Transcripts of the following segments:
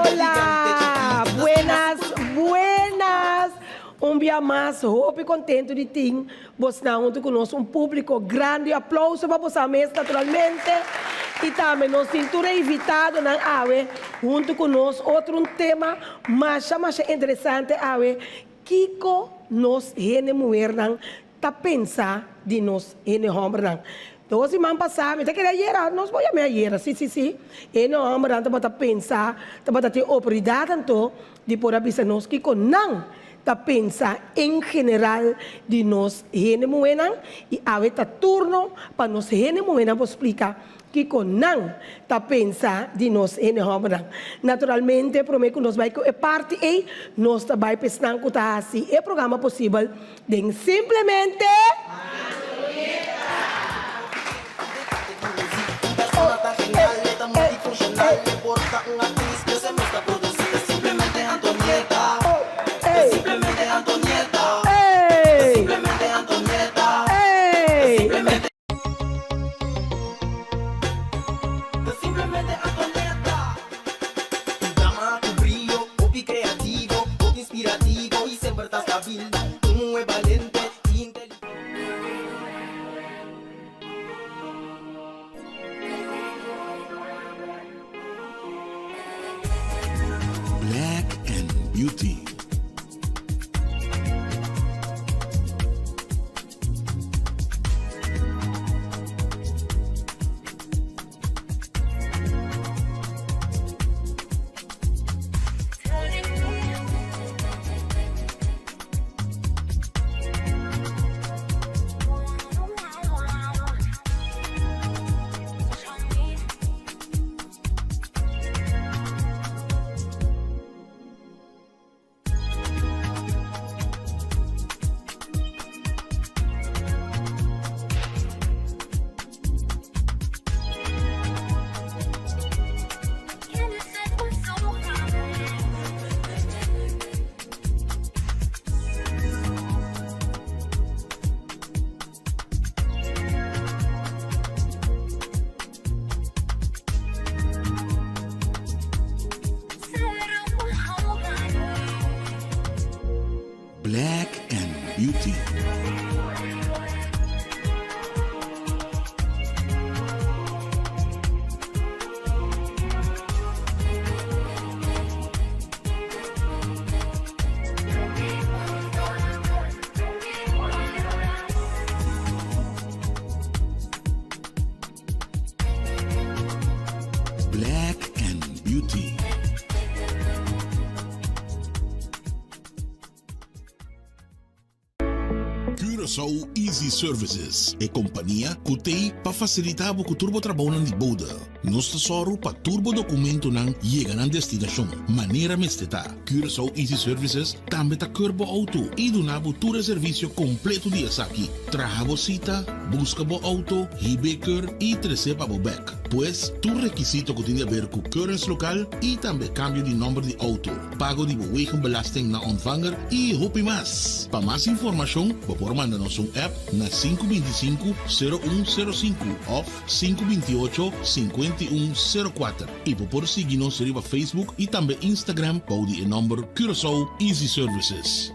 Hola! Buenas, buenas! Un bia mas hopi contento di tin bosnan hunto cu nos, un publico grandi. Aplauso pa bosan mes naturalmente. Y tambe nos tin tur e invitadonan awe hunto cu nos. Otro un tema masha masha interesante awe, kico nos hende muhernan ta pensa di nos hende hombernan. Dos siman pasá, mi ta kere ayera, nos por yam'é ayera, sí, sí, sí, hende hombernan tabata pensa, tabata tin oportunidat anto di por a bisa nos kiko nan ta pensa en general di nos hende muhénan i awe ta turno pa nos hende muhénan por splika Kiko nan ta pensa di nos hende hòmbernan? Naturalmente, promé ku nos bai ku e parti ei, nos ta bai pa esnan ku ta hasi e programa posibel den Simplemente. Ta simplemente Antonieta. Un dama cu brio, hopi creativo, hopi inspirativo y semper ta stabil. Un muhe balente y inteligente. Black and Beauty. Black and Beauty. Black and Beauty. Curaçao Easy Services, e kompania ku t'ei pa fasilitá bo ku tur bo trabounan di bode. Nos ta sòru pa tur bo dokumentonan yega nan destinashon manera mester ta. Curaçao Easy Services tambe ta keur bo outo i duna bo tur e servisio kompleto di esaki, traha bo sita, buska bo outo, hib'é keur i tres'é pa bo bèk. Pues, tur rekisito ku tin di aber ku keuringslokaal i tambe kambio di nòmber di outo, pago di bo wegenbelasting na ontvanger i hopi mas. Pa mas informashon bo por manda nos un app na 525 0105 òf 528 51 04 i bo por sigui nos riba Facebook i tambe Instagram bou di e nòmber Curaçao Easy Services.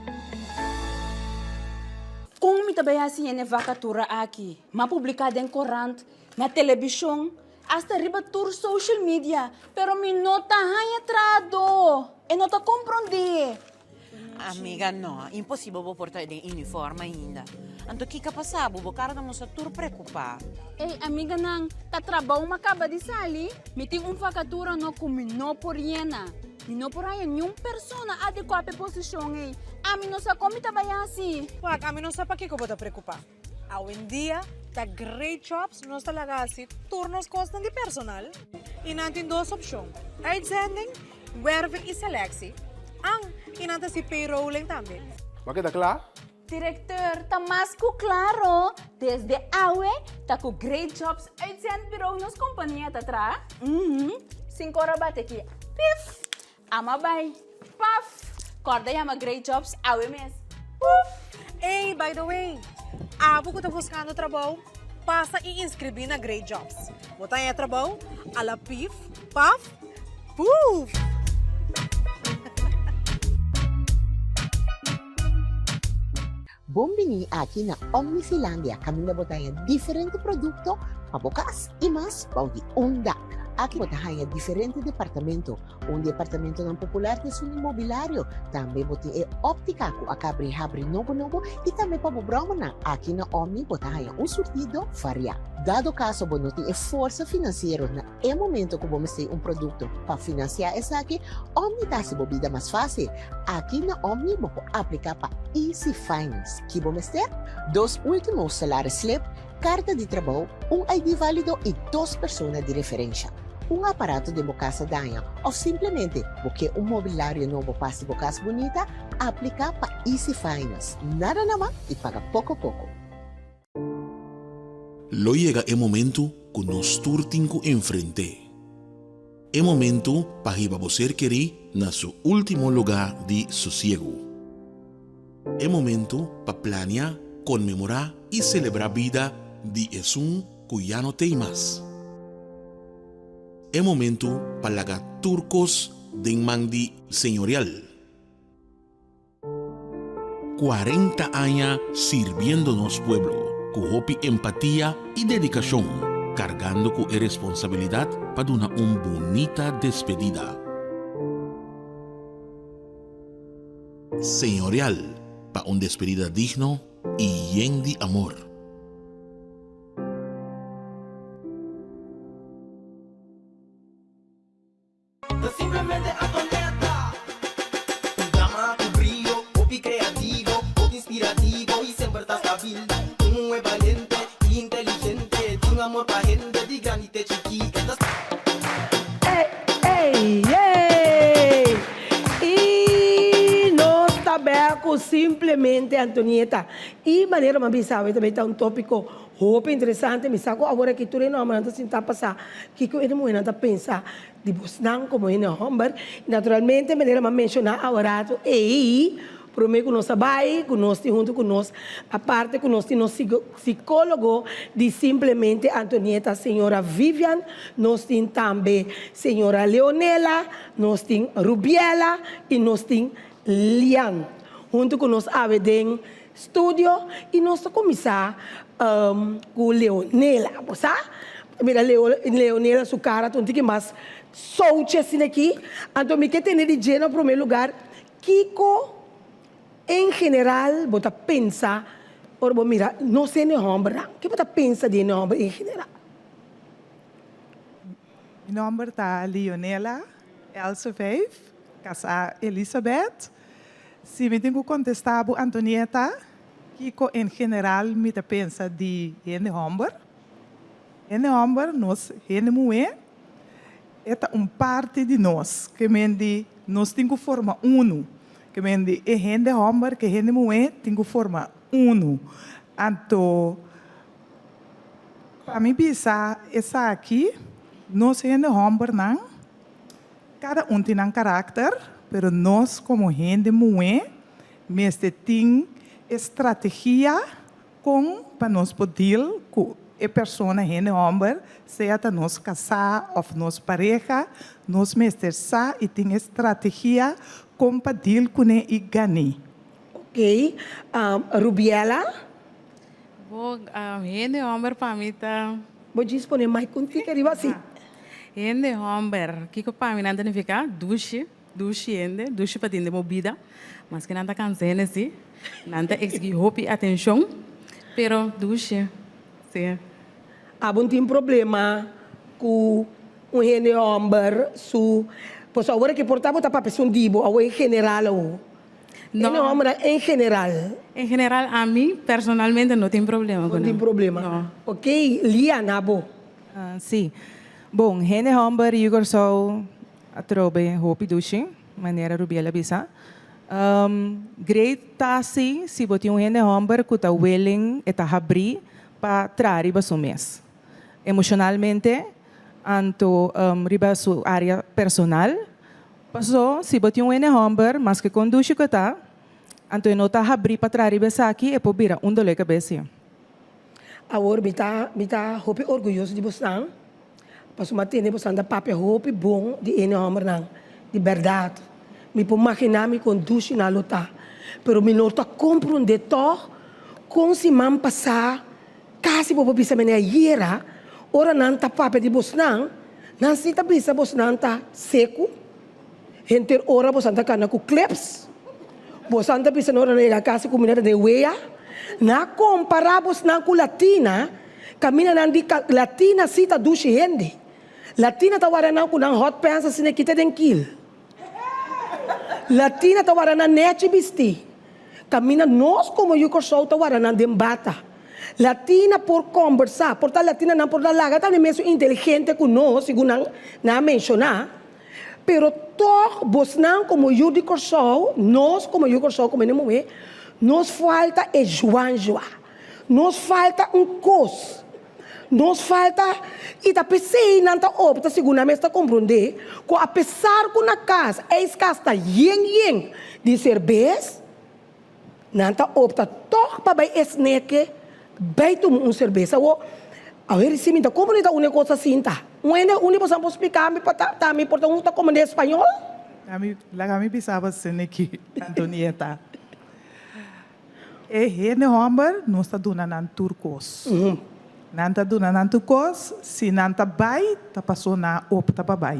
Kon mi ta bai hasi hende vakatura aki? M'a publiká den korant, na telebishon, asta riba tur social media, pero mi no ta haña trahadó. E no ta komprondé. Amiga, no, imposibel bo por ta den uniform ainda. Anto kiko a pasa bo? Bo kara ta mustra tur preocupa. Ey, amiganan, ta trabou m'a kaba di sali. Mi tin un vakatura no ku mi no por yena. Mi no por haña niun persona adekuá pa e posishon ey. Ami no sa kon mi ta bai hasi. Wak, ami no sa pakiko bo ta preocupa. Awendia ta Great Jobs nos ta laga hasi tur nos kosnan di personal i nan tin dos opshon, uitzending, werving i selectie. An, i nan ta hasi payrolling tambe. Bo a keda kla? Directeur, ta mas ku klaro, desde awe ta ku Great Jobs Uitzendbureau nos kompania ta traha. Uhum. Sinkor a bati aki. Pif! Ama bai. Paf! Kòrda yama Great Jobs awe mes. Puf! Ey, by the way, abo ku ta buskando trabou, pasa i inskribí na Great Jobs. Bo ta haña trabou a la pif, paf, puf! Bon bini aki na Omnifilandia kaminda bo ta haña diferente produkto pa bo kas i mas bou di un dak. Aki bo ta haña diferente departamento. Un di e apartamentonan popular ta esun di mobilario. Tambe bo tin e óptica ku a kabri habri nobo nobo i tambe pa bo bròmernan. Aki na Omni bo ta haña un surtido variá. Dado kaso bo no tin e forsa finansiero na e momento ku bo mester un produkto pa finansiá esaki, Omni ta hasi bo bida mas fásil. Aki na Omni bo por apliká pa Easy Finance. Ki bo mester? Dos último salaris slip, Karta di trabou, un ID válido i dos persona di referensha. Un aparato den bo kas a daña òf simplemente bo ke un mobilario nobo pa hasi bo kas bunita, apliká pa Easy Finance. Nada na man i paga poko poko. Lo yega e momentu ku nos tur tin ku enfrent'é. E momentu pa hiba bo ser kerí na su último lugá di sosiegu. E momentu pa plania, konmemorá i selebrá bida di esun ku ya no t'ei mas. E momentu pa laga tur kos den man di Señorial. 40 aña sirbiendo nos pueblo ku hopi empatia i dedikashon, kargando ku e responsabilidat pa duna un bunita despedida. Señorial pa un despedida digno i yen di amor. Ta simplemente Antonetta. Un dama ku brio, hopi kreativo, hopi inspirativo i semper ta stabil. Un muhé balente i inteligente, tin amor pa hende di grandi te chikí. E ta. Ey, ey, ey! I nos ta bek ku simplemente Antonieta. I manera mi a bisa awe tambe ta un topiko hopi interesante. Mi sa ku awor aki tur e nòmbernan ta sinta pasá kiko e muhénan ta pensa di bosnan komo hende hòmber. I naturalmente manera mi a menshoná awe ratu ei, Promé ku nos a bai, ku nos tin huntu ku nos, aparte ku nos tin nos sikólogo di Simplemente Antonieta, señora Vivian, nos tin tambe señora Leonela, nos tin Rubiela i nos tin Lian huntu ku nos awe den studio i nos ta kuminsá ku Leonela. Bo sa? Mira Leonela su kara ta un tiki mas souchi asina aki. Anto mi ke tene di dje na promé lugar Kiko en general bo ta pensa ora bo mira nos hende hòmbernan? Ke bo ta pensa di hende hòmber en general? Mi nòmber ta Lionela Elsevier, kasá Elisabeth. Si mi tin ku kontestá bo Antonieta, kiko en general mi ta pensa di hende hòmber? Hende hòmber, nos hende muhé, E ta un parti di nos, ke men di nos tin ku forma unu. Ke men di e hende hòmber ku e hende muhé tin ku forma unu. Anto pa mi bisa esaki, nos hende hòmbernan, kada un tin nan karakter, pero nos komo hende muhé mester tin e strategia Kon pa nos por deal ku e persona, hende hòmber, sea ta nos kasá òf nos pareha, nos mester sa i tin e strategia kon pa deal kuné i gané. Ok, Rubiela? Bo, hende hòmber pa mi ta. Bo djis pone mic un tiki ariba si. Hende hòmber, kiko pa mi nan ta nifiká? Dushi. Dushi hende, dushi pa tin den bo bida, maske nan ta cansa hende si, nan ta exigi hopi atencion, pero dushi, si. Abo tin problema cu un hende homber su, pasobra awor aki por ta bo ta papia esun di bo, awor en general awor. No. Hende hombernan en general. En general ami personalmente no tin problema cu nan. No tin problema. No. Ok, Lian, abo. Si. Bon, hende homber yu Corsou Atrobe hopi dushi, manera Rubiel a bisa. Great ta si si bo tin un hende homber cu ta willing, e ta habri pa traha riba su mes. Emocionalmente, Anto riba su área personal. Paso si bo tin un hende hòmber, maske kon dushi ku e ta, anto e no ta habrí pa traha riba esaki, e por bira un dolé kabes. Awor mi ta mi ta hopi orguyoso di bosnan, pasobra mi a tende bosnan ta papia hopi bon di e hende hòmbernan, di bèrdat. Mi por maginá mi kon dushi nan lo ta, pero mi no ta komprondé tòg kon siman pasá kasi bo por bisa mi ayera, ora nan ta papia di bosnan, nan si ta bisa bosnan ta seku, Henter ora bosan ta kana ku clips, bosan ta bisa ora nan yega kas ku kumina ta den wea. Nan a kompará bosnan ku Latina, kaminda nan di Latina si ta dushi hende. Latina ta wara nan ku nan hot pants asina kita den kil. Latina ta wara nan nechi bistí. Kaminda nos komo yu Kòrsou ta wara nan den bata. Latina por kòmbersá, por ta Latina nan por ta laga ta den mesun inteligente ku nos, segun nan nan a menshoná. Pero tòg bosnan komo yu di Kòrsou, nos komo yu Kòrsou komo hende muhé, nos falta e juanjua. Nos falta un kos. Nos falta, i ta p'esei nan ta opta, segun nan mes ta komprondé, ku apesar ku na kas ijskas ta yen yen di serbes, Nan ta opta tog pa bai esneke bai tuma un serbes. Awor, awer si mi ta komprende ta un kos asin ta. Un hende un di boso por splika mi pa ta mi por ta un ta komprende español? Ami, laga mi bisa bo asin aki, Antonieta. E hende homber nos ta duna nan tur kos. Nan ta duna nan tur kos, si nan ta bai ta paso nan a opta pa bai.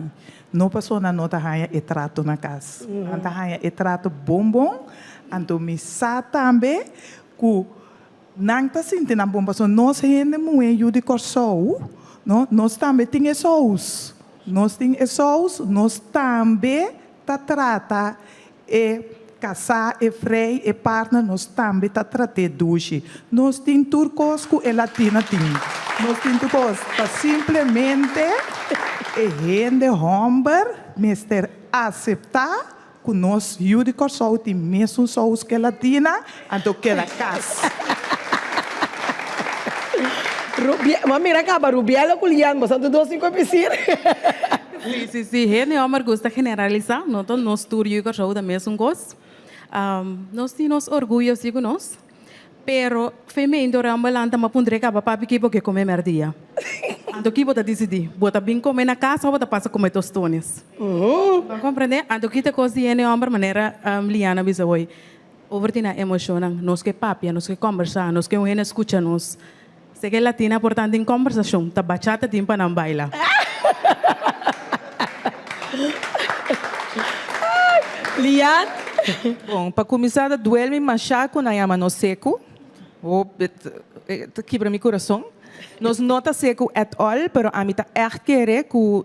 No paso nan no ta haña e trato na kas. Nan ta haña e trato bon bon, anto mi sa tambe ku nan ta sinti nan bon paso nos hende muhé yu di Kòrsou, no, nos tambe tin e sous. Nos tin e sous, nos tambe ta trata E kasá, e frei, e partner, nos tambe ta trat'é dushi. Nos tin tur kos ku e latina tin. Nos tin tur kos. Ta simplemente e hende hòmber mester aseptá ku nos yu di Kòrsou tin mesun sous ku e latina, anto keda kas. Rubiel, m'a mira kaba Rubiel ku Lian, boso tur dos tin ku e pisir. Sí, sí, sí. Hende homber gusta generalisá. No ta nos tur yu Kòrsou ta mesun kos. Nos tin nos orguyo sí ku nos. Pero femein dor homber lanta ma puntra e kaba, Papi, ki bo ke kome mèrdia? Anto ki bo ta disidí? Bo ta bin kome na kas òf bo ta pasa kome tostones? Bo a komprendé? Anto ki ta kos di hende homber manera Liana bisa hoy. Over di nan emoshonnan, nos ke papia, nos ke kòmbersá, nos ke un hende skucha nos. Seke latina por tantu den kòmbersashon, ta bachata tin pa nan baila. Lian. Bon, pa kuminsá ta duel mi mashá ku nan yama nos seku. Hopi ta kibra mi kurason. Nos no ta seku at all, pero ami ta ègt kere ku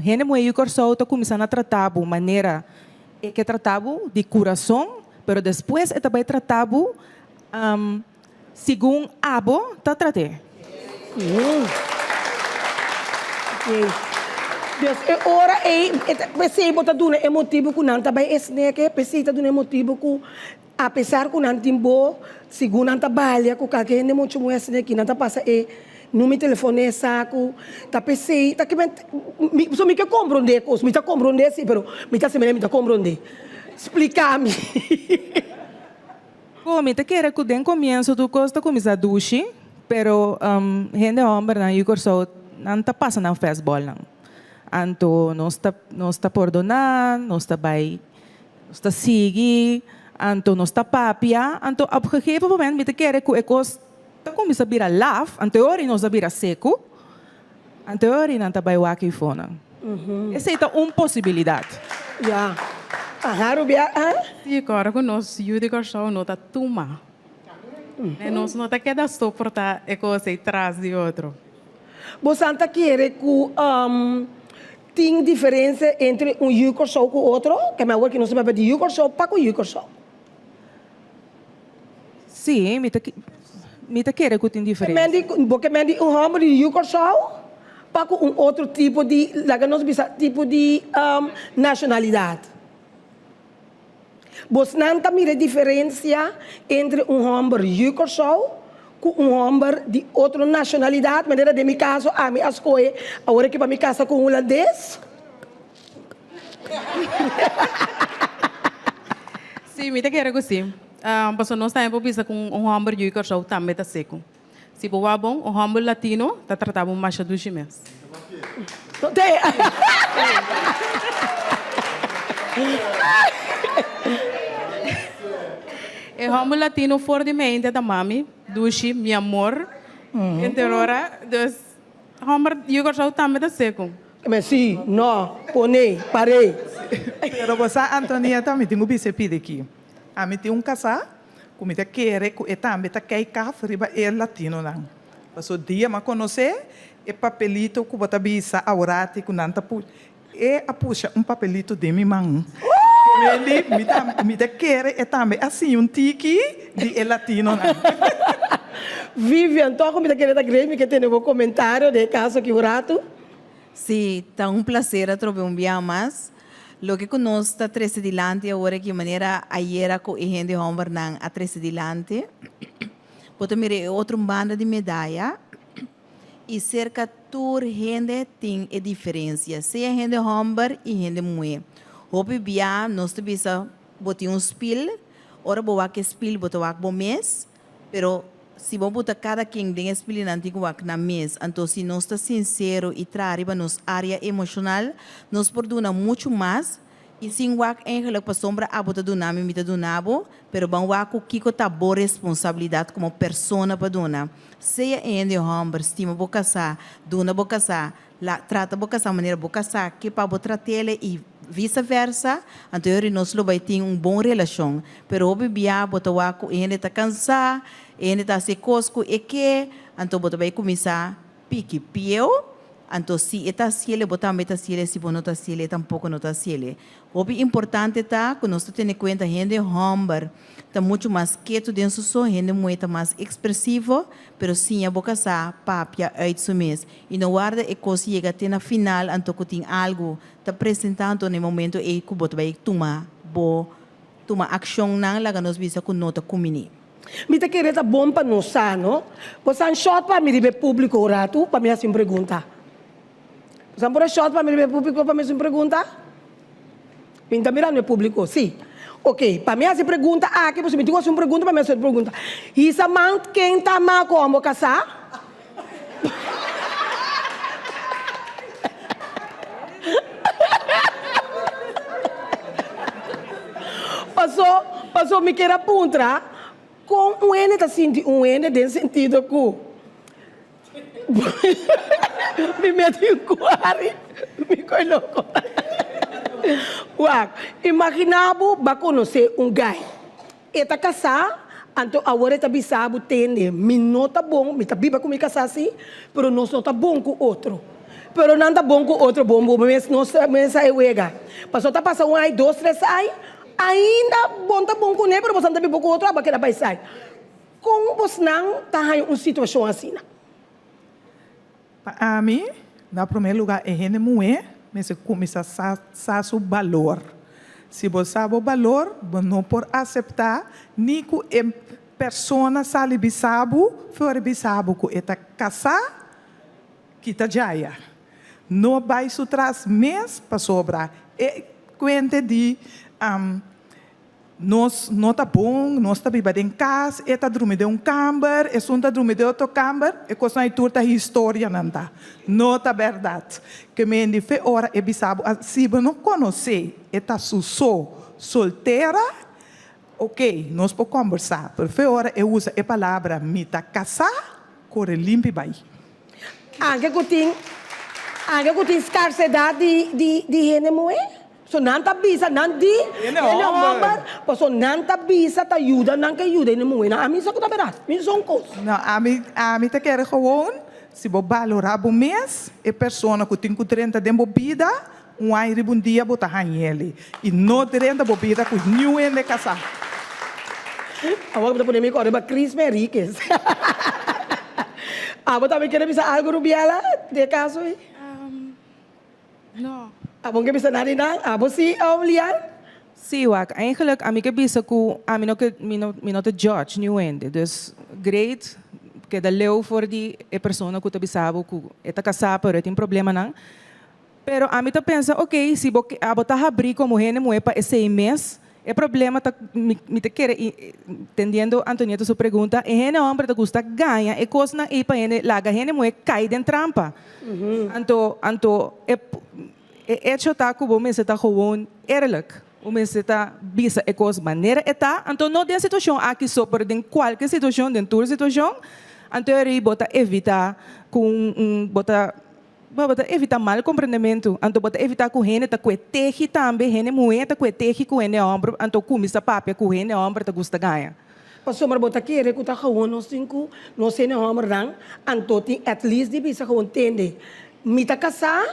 hende muhé yu Kòrsou ta kuminsá na trata bo manera E ke trata bo di kurason, pero despues e ta bai trata bo segun abo ta trat'é. Dus e ora ei, p'esei bo ta duna e motibu ku nan ta bai esneke, p'esei ta duna e motibu ku apesar ku nan tin bo, segun nan ta balia ku kalke hende muchu muhé esneki, nan ta pasa e numero di telefon den e saku, ta p'esei ta kimen mi so mi ke komprondé kos, mi ta komprondé si, pero mi ta hasi manera mi ta komprondé. Splika mi. Bo, mi ta kere ku den komienso tur kos ta kuminsá dushi, pero hende hòmbernan yu Kòrsou nan ta pasa nan fèstbòlnan. Anto nos ta nos ta pordoná, nos ta bai, nos ta sigui, anto nos ta papia, anto op gegeven moment mi ta kere ku e kos ta kuminsá bira laf, anto e ora nos a bira seku, anto e ora nan ta bai wak eifonan. Esei ta un posibilidat. Ya. Aha, Rubia, ah. Sí, kòrda ku nos yu di Kòrsou no ta tuma. Nos no ta keda soportá e kos ei tras di otro. Bosan ta kere ku tin diferensia entre un yu Kòrsou ku otro? Keme awor ki nos ta papia di yu Kòrsou pa ku yu Kòrsou. Sí, mi ta mi ta kere ku tin diferensia. Bo ke men di un hòmber di yu Kòrsou pa ku un otro tipo di, laga nos bisa tipo di nashonalidat. Bosnan ta mira e diferensia entre un hòmber yu Kòrsou. ku un hòmber di otro nashonalidat, manera den mi kaso ami a skohe awor aki pa mi kasa ku un hulandes? Sí, mi ta kere ku sí. Pasobra nos tambe por bisa ku un hòmber yu di Kòrsou tambe ta seku. Si bo wak bon, un hòmber latino ta trata bo masha dushi mes. E hòmber latino for di mente ta mami, dushi, mi amor, henter ora. Dus, hòmber yu Kòrsou tambe ta seku. Me si, no, pone, par'é. Pero bo sa Antonieta, mi tin ku bisa e pidi aki. Ami tin un kasá ku mi ta kere ku e tambe ta kei kaf riba e latinonan. Paso dia m'a konosé e papelito ku bo ta bisa aworati ku nan ta pu e a pusha un papelito den mi man. Meli, mi ta mi ta kere e tambe a siña un tiki di e latinonan. Vivian, tòg ku mi ta kere ta great mi ke tene bo komentario den e kaso aki un ratu. Sí, ta un placer atrobe un bia mas. Loke cu nos ta trece dilanti awor aki manera ayera cu e hende hombernan a trece dilanti, bo ta mira e otro banda di medaya y cerca tur hende tin e diferencia, sea hende homber y hende muhe. Hopi bia nos ta bisa bo tin un spiel, ora bo wak e spiel bo ta wak bo mes, Pero si bo buta kada ken den e spilinan tin ku wak nan mes. Anto si nos ta sinsero i traha riba nos área emoshonal, nos por duna muchu mas i sin wak eigenlik pasobra abo ta duna mi, mi ta duna bo, pero ban wak ku kiko ta bo responsabilidat komo persona pa duna. Sea e hende hòmber, stima bo kasá, duna bo kasá, La trata bo kasá manera bo kasá ke pa bo trat'ele i visa versa, anto yori nos lo bai tin un bon relashon. Pero hopi bia bo ta wak ku e hende ta kansá, e hende ta hasi e kos ku e ke, anto bo ta bai kuminsá piki pieu, anto si e ta hasiele bo tambe ta hasiele, si bo no ta hasiele e tampoko no ta hasiele. Hopi importante ta ku nos ta tene kuenta hende hòmber ta muchu mas ketu den su so, hende muhé ta mas ekspresivo, pero siña bo kasá papia uit su mes i no warda e kos yega te na final anto ku tin algu ta presentá anto na e momento ei ku bo ta bai tuma bo tuma akshonnan laga nos bisa ku no ta kuminí. Mi ta kere ta bon pa nos sa, no? Bo sa un shòt pa mi riba e públiko un ratu pa mi hasi un pregunta. Bo sa por e shòt pa mi riba e públiko pa mi hasi un pregunta? Mi ta mirando e públiko, sí. Ok, pa mi hasi pregunta aki, pasobra mi tin ku hasi un pregunta pa mi hasi otro pregunta. Hisa man ken ta ama ku hòmber kasá? Paso, paso mi kier a puntra, kon un hende ta sinti un hende den sentido ku Mi meti un kuari, mi koe loko. Wak, imagina bo ba konosé un gai. E ta kasá, anto awor e ta bisa bo, Tende, mi no ta bon, mi ta biba ku mi kasá sí, pero nos no ta bon ku otro. Pero nan ta bon ku otro bon, bo mes no sa mes a e wega. Pasobra ta pasa un ai, dos, tres ai, ainda bon ta bon kuné, pero boso no ta biba ku otro, aba keda bai sai. Kon bosnan ta haña un situashon asina? Pa ami, na promé lugá e hende muhé mester kuminsá sa sa su balor. Si bo sa bo balor, bo no por aseptá ni ku e persona sali bisa bo, for bisa bo ku e ta kasá, kita djaya. No bai su tras mes pasobra e kuente di Nos no ta bon, nos ta biba den kas, e ta drumi den un kamber, esun ta drumi den otro kamber, e kosnan ei tur ta historianan ta, no ta bèrdat. Ke men di fe ora e bisa bo, si bo no konosé e ta su so soltera, ok, nos por kòmbersá, pero fe ora e usa e palabra mi ta kasá, kore limpi bai. Anke ku tin, anke ku tin skarsedat di di di hende muhé. So nan ta bisa nan di hende hòmber, paso nan ta bisa ta yuda nan ke yuda hende muhé. Nan ami sa ku ta bèrdat, mi son kos. No, ami ami ta kere gewoon si bo balorá bo mes, e persona ku tin ku drenta den bo bida, un ai riba un dia bo ta hañ'el i no drenta bo bida ku niun hende kasá. Awor bo ta pone mi kòrda riba Chris Henriquez. Abo tambe kere bisa algu Rubiela den e kaso ei? No. Abo no ke bisa nada di nan? Abo si, oom Lian? Sí, wak, eigenlijk ami ke bisa ku ami no ke mi no mi no ta judge niun hende. Dus great. Keda leu for di e persona ku ta bisa bo ku e ta kasá pero e tin problemanan. Pero ami ta pensa, ok, si bo abo ta habrí komo hende muhé pa esei mes, e problema ta, mi mi ta kere entendiendo Antonieta su pregunta, e hende hòmber ta gusta gaña e kosnan ei pa hende laga hende muhé kai den trampa. Anto anto e e echo ta ku bo mester ta gewoon eerlijk. Bo mester ta bisa e kos manera e ta, anto no den situashon aki so, pero den kualke situashon, den tur situashon, anto eri bo ta evitá ku un bo ta Bo ta evitá mal komprendementu, anto bo ta evitá ku hende ta kue tehi tambe, hende muhé ta kue tehi ku hende hòmber, anto kuminsá papia ku hende hòmber ta gusta gaña. Pasobra bo ta kere ku ta gewoon nos tin ku nos hende hòmbernan, anto tin at least di bisa gewoon tende, mi ta kasá,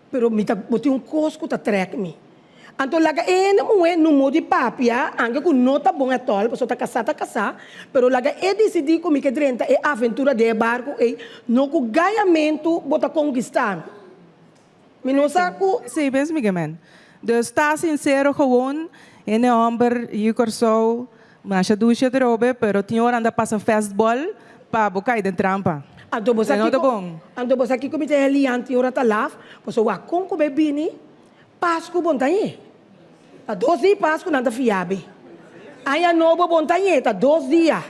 pero mi ta bo tin un kos ku ta trèk mi. Anto laga e hende muhé no mo di papia, anke ku no ta bon atòl, pasobra ta kasá ta kasá, pero laga e disidí ku mi ke drenta e aventura den e barku ei, no ku gañamentu bo ta konkistá mi. Mi no sa ku. Sí, bes mi ke men. Dus ta sinsero gewoon, hende hòmber yu Kòrsou, masha dushi atrobe, pero tin ora nan ta pasa fastball pa bo kai den trampa. Anto bo sa No ta kiko, bon. anto bo sa kiko mi ta helian tin ora ta laf, pasobra wak kon ku bo e bini, Pasku bon ta ñe. Ta dos dia Pasku nan ta fiabe. Aña nobo bon ta ñe, ta dos dia.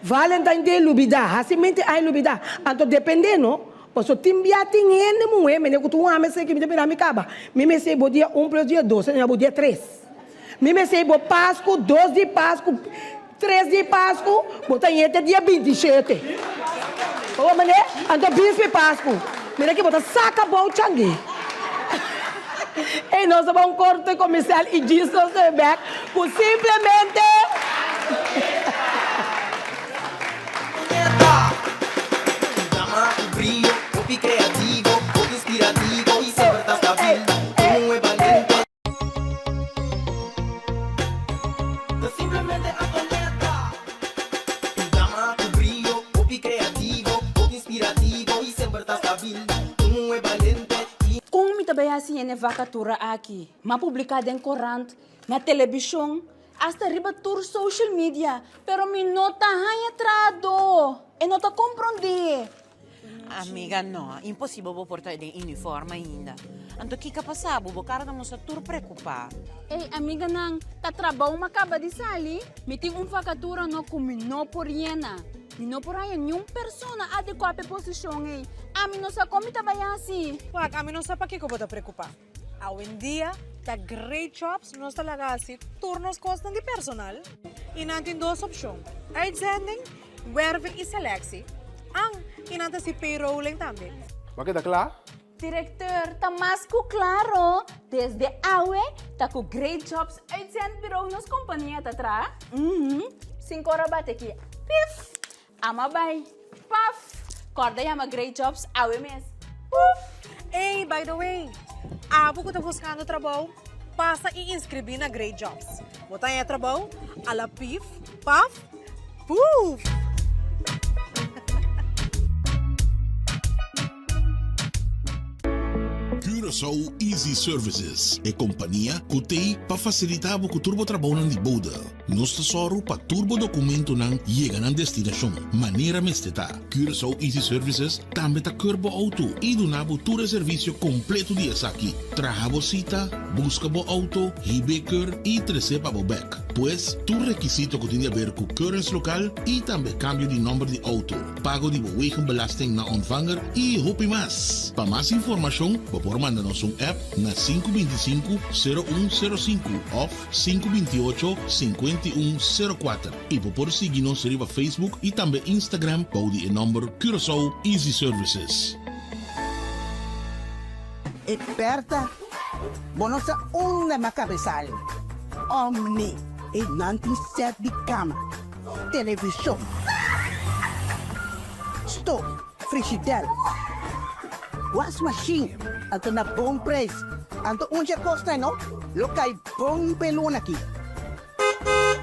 Valentine day lubida, hasi mente aña lubida. Anto depende no, paso tin bia tin hende muhe mene ku tur un ame seki mi ta mira mi kaba. Mi mester bo dia un plus dia dos, bo dia tres. Mi mester bo Pasku, dos di Pasku, tres di Pasku, bo ta ñe te dia 27. Bo mane? Anto bispi Pasku. Mira ki bo ta saka bou changui. Ey nos ta ba un korte komersial i djis nos ta bek ku simplemente. Dama ku brio, hopi kreativo, hopi inspirativo i semper ta stabil. Un muhé balente. Ta simplemente Antonieta. Un dama ku brio, hopi kreativo, hopi inspirativo i semper ta stabil. Un muhé balente i. Kon mi ta bai hasi hende vakatura aki? M'a publiká den korant, na telebishon, asta riba tur social media, pero mi no ta haña trahadó. E no ta komprondé. Amiga no, imposibel bo por ta den uniform ainda. Anto kiko a pasa bo? Bo kara ta mustra tur preocupa. Ey amiganan, ta trabou m'a kaba di sali. Mi tin un vakatura no ku mi no por yena. Mi no por haña niun persona adekuá p'e posishon ey. Ami no sa kon mi ta bai hasi. Wak, ami no sa pakiko bo ta preocupa. Awendia ta Great Jobs nos ta laga hasi tur nos kosnan di personal i nan tin dos opshon, uitzending, werving i selectie. An, i nan ta hasi payrolling tambe. Bo a keda kla? Directeur, ta mas ku klaro, desde awe ta ku Great Jobs Uitzendbureau nos kompania ta traha. Uhum, sinku ora bati aki, pif! Ama bai. Paf! Kòrda yama Great Jobs awe mes. Puf! Ey, by the way, abo ku ta buskando trabou, pasa i inskribí na Great Jobs. Bo ta haña trabou a la pif, paf, puf! Curaçao Easy Services, e kompania ku t'ei pa fasilitá bo ku tur bo trabounan di bode. Nos ta sòru pa tur bo dokumentonan yega nan destinashon manera mester ta. Curaçao Easy Services tambe ta keur bo outo i duna bo tur e servisio kompleto di esaki, traha bo sita, buska bo outo, hib'é keur i tres'é pa bo bèk. Pues, tur rekisito ku tin di aber ku keuringslokaal i tambe kambio di nòmber di outo, pago di bo wegenbelasting na ontvanger i hopi mas. Pa mas informashon bo por manda nos un app na 525 0105 òf 528 5104 i bo por sigui nos riba Facebook i tambe Instagram bou di e nòmber Curaçao Easy Services. E Bertha, bo no sa unda m'a kabesal. Omni, e nan tin sèt di kama, televishon, stof, frishidèr, wasmashin, anto na bon preis. Anto un dje kosnan no lo kai bon p'e luna aki.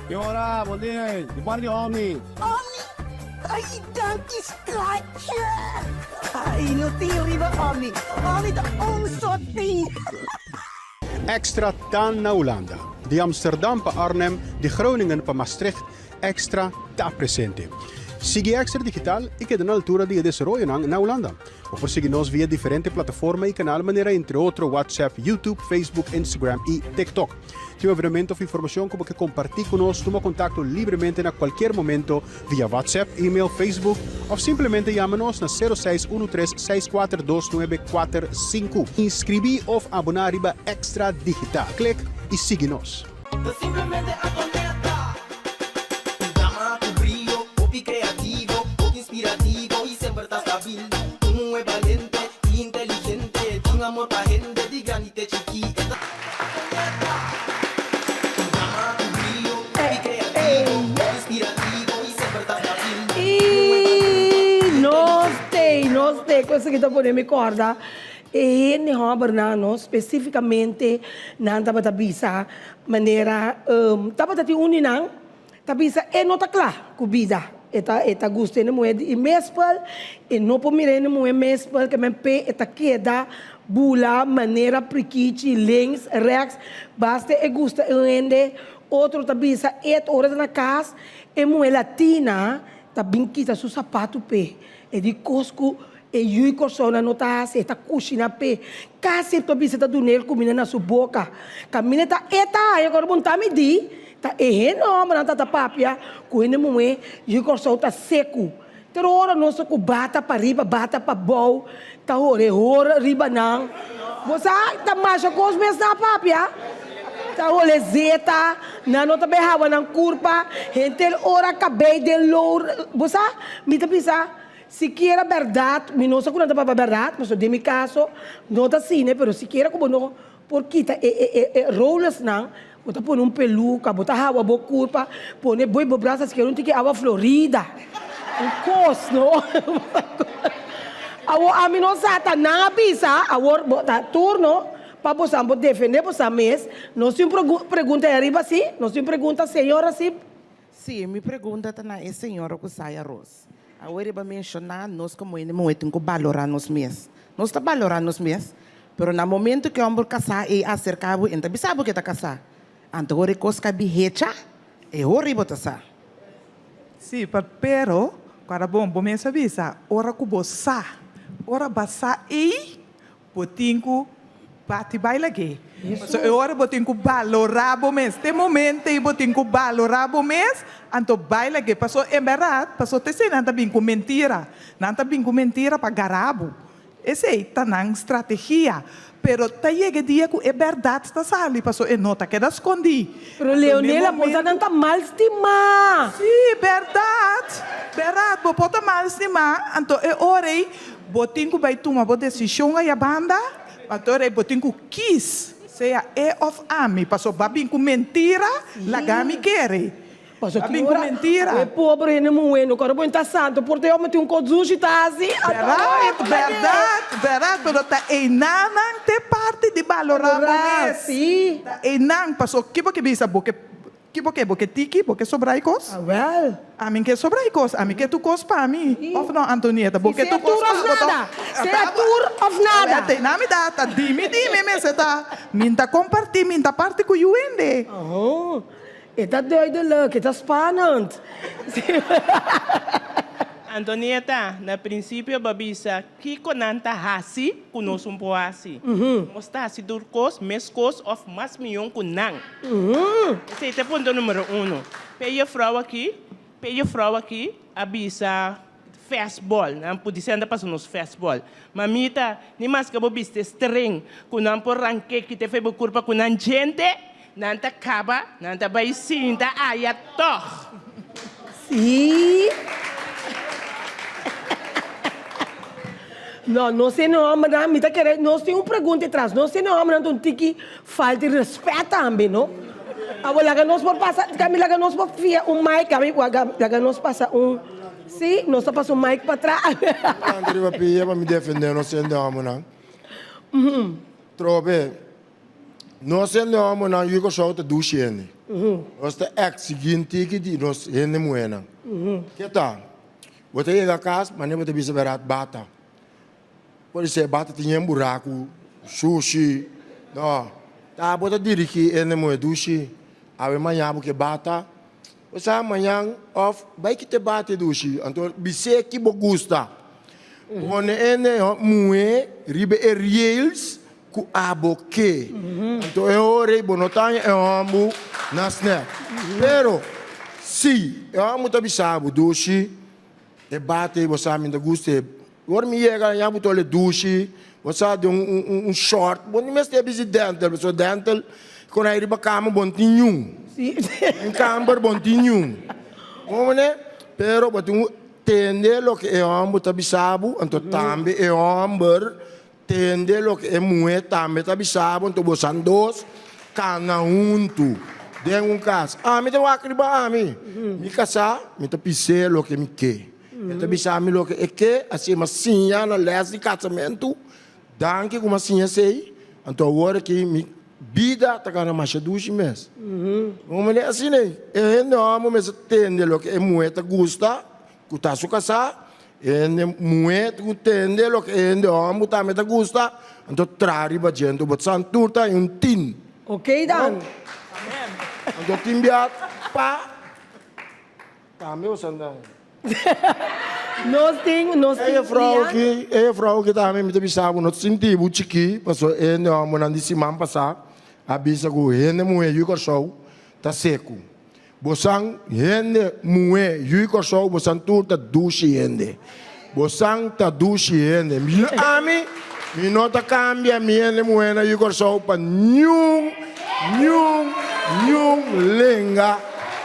Ki ora, bon dia, di parti di Omni. Omni? Ai, danki schatje! Ai, no tin riba Omni. Omni ta un sot tin. Extra ta na Hulanda. Di Amsterdam pa Arnhem, di Groningen pa Maastricht, Extra ta presente. Sigui Extra Digital i keda na altura di e desaroyonan na Hulanda. Bo por sigui nos via diferente plataforma i kanal manera entre otro WhatsApp, YouTube, Facebook, Instagram i TikTok. Tin un evenemento of informashon ku bo ke kompartí ku nos, tuma kontakto libremente na kualkier momento via WhatsApp, email, Facebook of simplemente yama nos na 0613 642945. Inskribí of aboná riba Extra Digital. Klik i sigui nos. Ta simplemente Antonetta. Un dama ku brio, hopi kreativo, hopi inspirativo i semper ta stabil. Un muhé balente i inteligente, tin amor pa hende di grandi te chikí. E ta Antonetta. Un dama ku brio, hopi kreativo, hopi inspirativo i semper ta stabil. Un muhé balente I nos te, nos te, ku esaki ta pone mi kòrda E hende hòmbernan no, spesífikamente nan tabata bisa manera tabata tin un di nan ta bisa e no ta kla ku bida, e ta e ta gusta hende muhé di mespel, e no por mira hende muhé mespel ke men p'e e ta keda bula manera prikichi links rèks basta e gusta un hende, otro ta bisa e ora ta na kas e muhé latina ta bin kita su sapatu p'e, e di kos ku E yu i Kòrsounan no ta hasi, e ta kushina p'e. Kasi e ta bisa ta dun'é el kuminda na su boka. Kaminda ta e ta haña ku ora bo ta midí, ta e hende hòmbernan ta ta papia ku hende muhé, yu i Kòrsou ta seku. Pero ora nos ta ku bata pariba, bata pabou, ta hore hor riba nan. Bo sa, ta masha kos mes nan a papia. Ta hole zeta, nan no ta bai hawa nan kurpa, henter ora kabei den lour. Bo sa, mi ta bisa. Sikiera bèrdat, mi no sa ku nan ta papia bèrdat, pasobra den mi kaso no ta asina, pero sikiera ku bo no por kita e e e rolesnan, bo ta pone un peluka, bo ta hawa bo kurpa, pone bo bo brasa sikiera un tiki awa florida, un kos no. Awor ami no sa ta nan a bisa, awor bo ta turno pa bosan por defende bosan mes, nos tin un pregunta ei ariba si, nos tin un pregunta señora si. Sí, mi pregunta ta na e señora ku saya ros. Awe riba menshoná nos komo hende muhé tin ku balorá nos mes. Nos ta balorá nos mes, pero na momento ku e hòmber kasá ei aserká bo, e no ta bisa bo ku e ta kasá. Anto ora e kos ka bihecha, e hora ei bo ta sa. Sí, pero, kòrda bon, bo mes a bisa, ora ku bo sa, ora ba sa ei, Bo tin ku bati bai lag'é. Pasobra e ora bo tin ku balorá bo mes. Te momento ei bo tin ku balorá bo mes, anto bai lag'é. Pasobra en bèrdat, pasobra te esei nan ta bin ku mentira. Nan ta bin ku mentira pa gara bo. Esei ta nan strategia. Pero ta yega e dia ku e bèrdat ta sali, pasobra e no ta keda skondí. Pero Leonela, por ta nan ta mal stimá. Sí, bèrdat. Bèrdat, bo por ta mal stimá. Anto e ora ei Bo tin ku bai tuma bo desishon aya banda, anto rei bo tin ku kis, sea e òf ami, paso ba bin ku mentira, laga mi kere. Paso Ba tin bin ku ora mentira. e pober hende muhé no kòrda bo ta santo, por ta e hòmber tin un kos dushi ta hasi, anto Bèrdat, e ta bèrdat, bèrdat, pero ta einanan t'e parti di balorá bo Balorá, mes. sí. Ta einan, paso ki bo ke bisa, bo ke Ki bo ke? Bo ke tiki? Bo ke sobra e kos? Awel. Ami ke sobra e kos. Ami ke tur kos pa mi. Of no, Antonieta? Bo Si ke sea tur kos tur pa of bo to? nada. Sea tur of nada. Awel, te na mi ta ta dimi dimi mester ta. Mi n'ta kompartí, mi n'ta parti ku yu hende. Oh, e ta duidelijk, e ta spannend. Antonieta, na prinsipio bo a bisa Kiko nan ta hasi ku nos un por hasi? Nos ta hasi tur kos meskos òf mas mion ku nan. Esei ta e punto numero uno. P'e jefrou aki, p'e jefrou aki a bisa fastball. Nan por dise nan ta pasa nos fastball. Mamita, ni maske bo bisti string ku nan por rank'é kit'é for bo kurpa ku nan djente, nan ta kaba, nan ta bai sinta aya tòg. Sí. No, nos hende hombernan, mi ta kere, nos tin un pregunta etras, nos hende hombernan ta un tiki falta di respet tambe, no? Awor laga nos por pasa, kami laga nos por fia un mic, kami laga nos pasa un, sí, nos ta pasa un mic patras. Lanta riba pia pa mi defende nos hende hombernan. Trobe. Nos hende hòmbernan yu Kòrsou ta dushi hende. Nos ta eksigí un tiki di nos hende muhénan. Ke ta? Bo ta yega kas, manera bo ta bisa bèrdat bata. Por ser bata tin yen buraku, sushi. No. Ta bo ta dirigí hende muhé dushi. Awe maña bo ke bata. Bo sa mañan of bai kita e bate dushi anto bis'é ki bo gusta. Pone e muhé riba e riels ku abo ke. Anto e ora ei bo no ta haña e hòmbu na snèk. Pero si e hòmbu ta bisa bo dushi e bate ei bo sa mi ta gusta e. Ora mi yega aña bo ta ole dushi, bo sa den un short, bo no mester bisti dental pasobra dental kon ai riba kama bo no tin niun. Den kamber bo no tin niun. Bo mane? Pero bo tin ku tende loke e hòmber ta bisa bo, anto tambe e hòmber tende loke e muhé tambe ta bisa bo, anto bosan dos kana huntu den un kas. Ami ta wak riba ami, mi kasá mi ta pis'é loke mi ke. E ta bisa mi loke e ke, asina mi a siña na lès di kasamentu. Danki ku mi a siña esei, anto awor aki mi bida ta gana masha dushi mes. Un manera asina ei, e hende hòmber mester tende loke e muhé ta gusta ku ta su kasá, e hende muhé tin ku tende loke e hende hòmber tambe ta gusta, anto traha riba dje. Anto bo san tur ta un tin. Oké dan. Anto tin bia pa. Tambe bo san daño. Nos tin, nos tin E juffrouw Lian. aki, e juffrouw aki tambe mi ta bisa bo no ta sinti bo chikí, pasobra e hende hòmbernan di siman pasá a bisa ku hende muhé yu Kòrsou ta seku. Bosan hende muhé yu Kòrsou bosan tur ta dushi hende. Bosan ta dushi hende. Mi ami, mi no ta kambia mi hende muhé na yu Kòrsou pa niun, niun, niun lenga.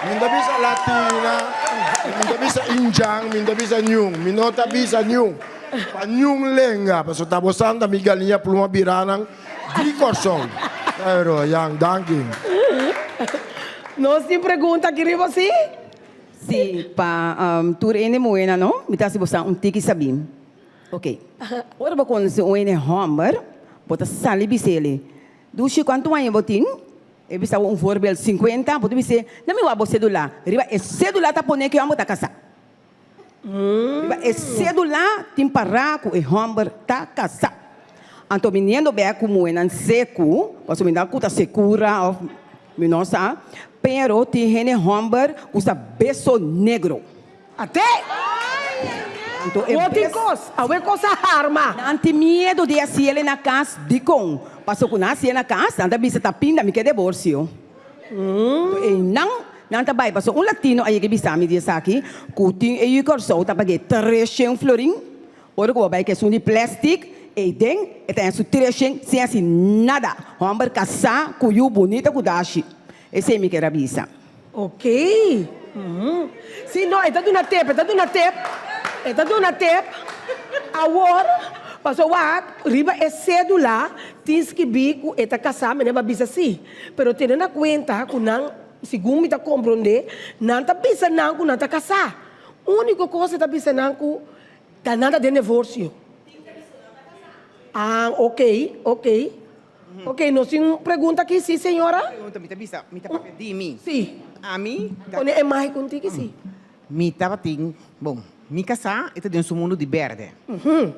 Mi no ta bisa latina, mi no ta bisa indjan, mi no ta bisa niun. Mi no ta bisa niun. Pa niun lenga. Pasobra ta bosan ta mi galiña pluma biranan di Kòrsou. Pero, yan, danki. Nos tin pregunta aki riba, si? Sí, pa tur hende muhénan no, mi ta hasi bo sa un tiki sabí. Ok, ora bo konosé un hende hòmber, bo ta sali bis'é, Dushi, kuantu aña bo tin? E bisa bo un voorbeeld, sinkuenta, bo ta bis'é, Na mi wak bo sédula. Riba e sédula ta pone ku e hòmber ta kasá. Riba e sédula tin pará ku e hòmber ta kasá. Anto biniendo bèk ku muhénan seku, pasobra mi ta ku ta sekura òf mi no sa, pero tin hende hòmber ku sa beso negro. Ate! Anto e Bo tin bes. kos, awe kos a harma. Nan tin miedu di hasiel na kas, dikon? Pasobra ku nan hasiel na kas, nan ta bisa ta pinda mi ke diborsio. Anto einan nan ta bai, pasobra un latino a yega bisa mi di esaki, ku tin e yu Kòrsou ta pag'é treshen florin. Ora ku bo bai ku esun di plèstik ei den, e ta haña su treshen sin hasi nada. Hòmber kasá ku yu bunita ku dashi. Esei mi ker a bisa. Ok. Si, no, e ta duna tep, e ta duna tep, e ta duna tep. Awor, pasobra wak, riba e sédula tin skibí ku e ta kasá, mi a bisa si. Pero tene na kuenta ku nan, segun mi ta komprondé, nan ta bisa nan ku nan ta kasá. Úniko kos e ta bisa nan ku Ta nan ta den divorcio. Ah, ok, ok. Ok, nos tin un pregunta aki, si señora? Pregunta, mi ta bisa, mi ta papia di mi. Si. Ami ta. Pone e mic un tiki, si. Mi tabatin, bon, mi casá e ta den su mundu di berde.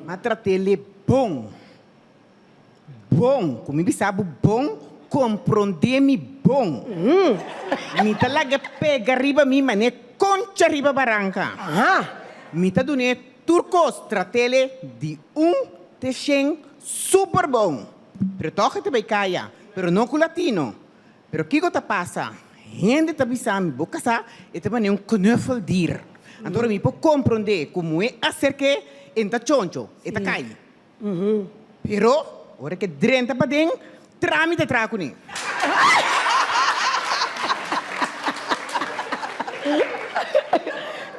M'a trat'é bon. Bon, ku mi bisa bo bon, komprondé mi bon. Mi ta laga pega riba mi manera koncha riba baranka. Mi ta dun'é tur kos, trat'é di un te shen super bon. Pero tòg e ta bai kaya, pero no ku latino. Pero kiko ta pasa? Hende ta bisa mi, bo kasá e ta manera un knuffeldier. Anto ora mi por komprondé ku muhé aserk'é, e no ta choncho, e ta kai. Pero ora ke drenta paden, tramite traha kuné.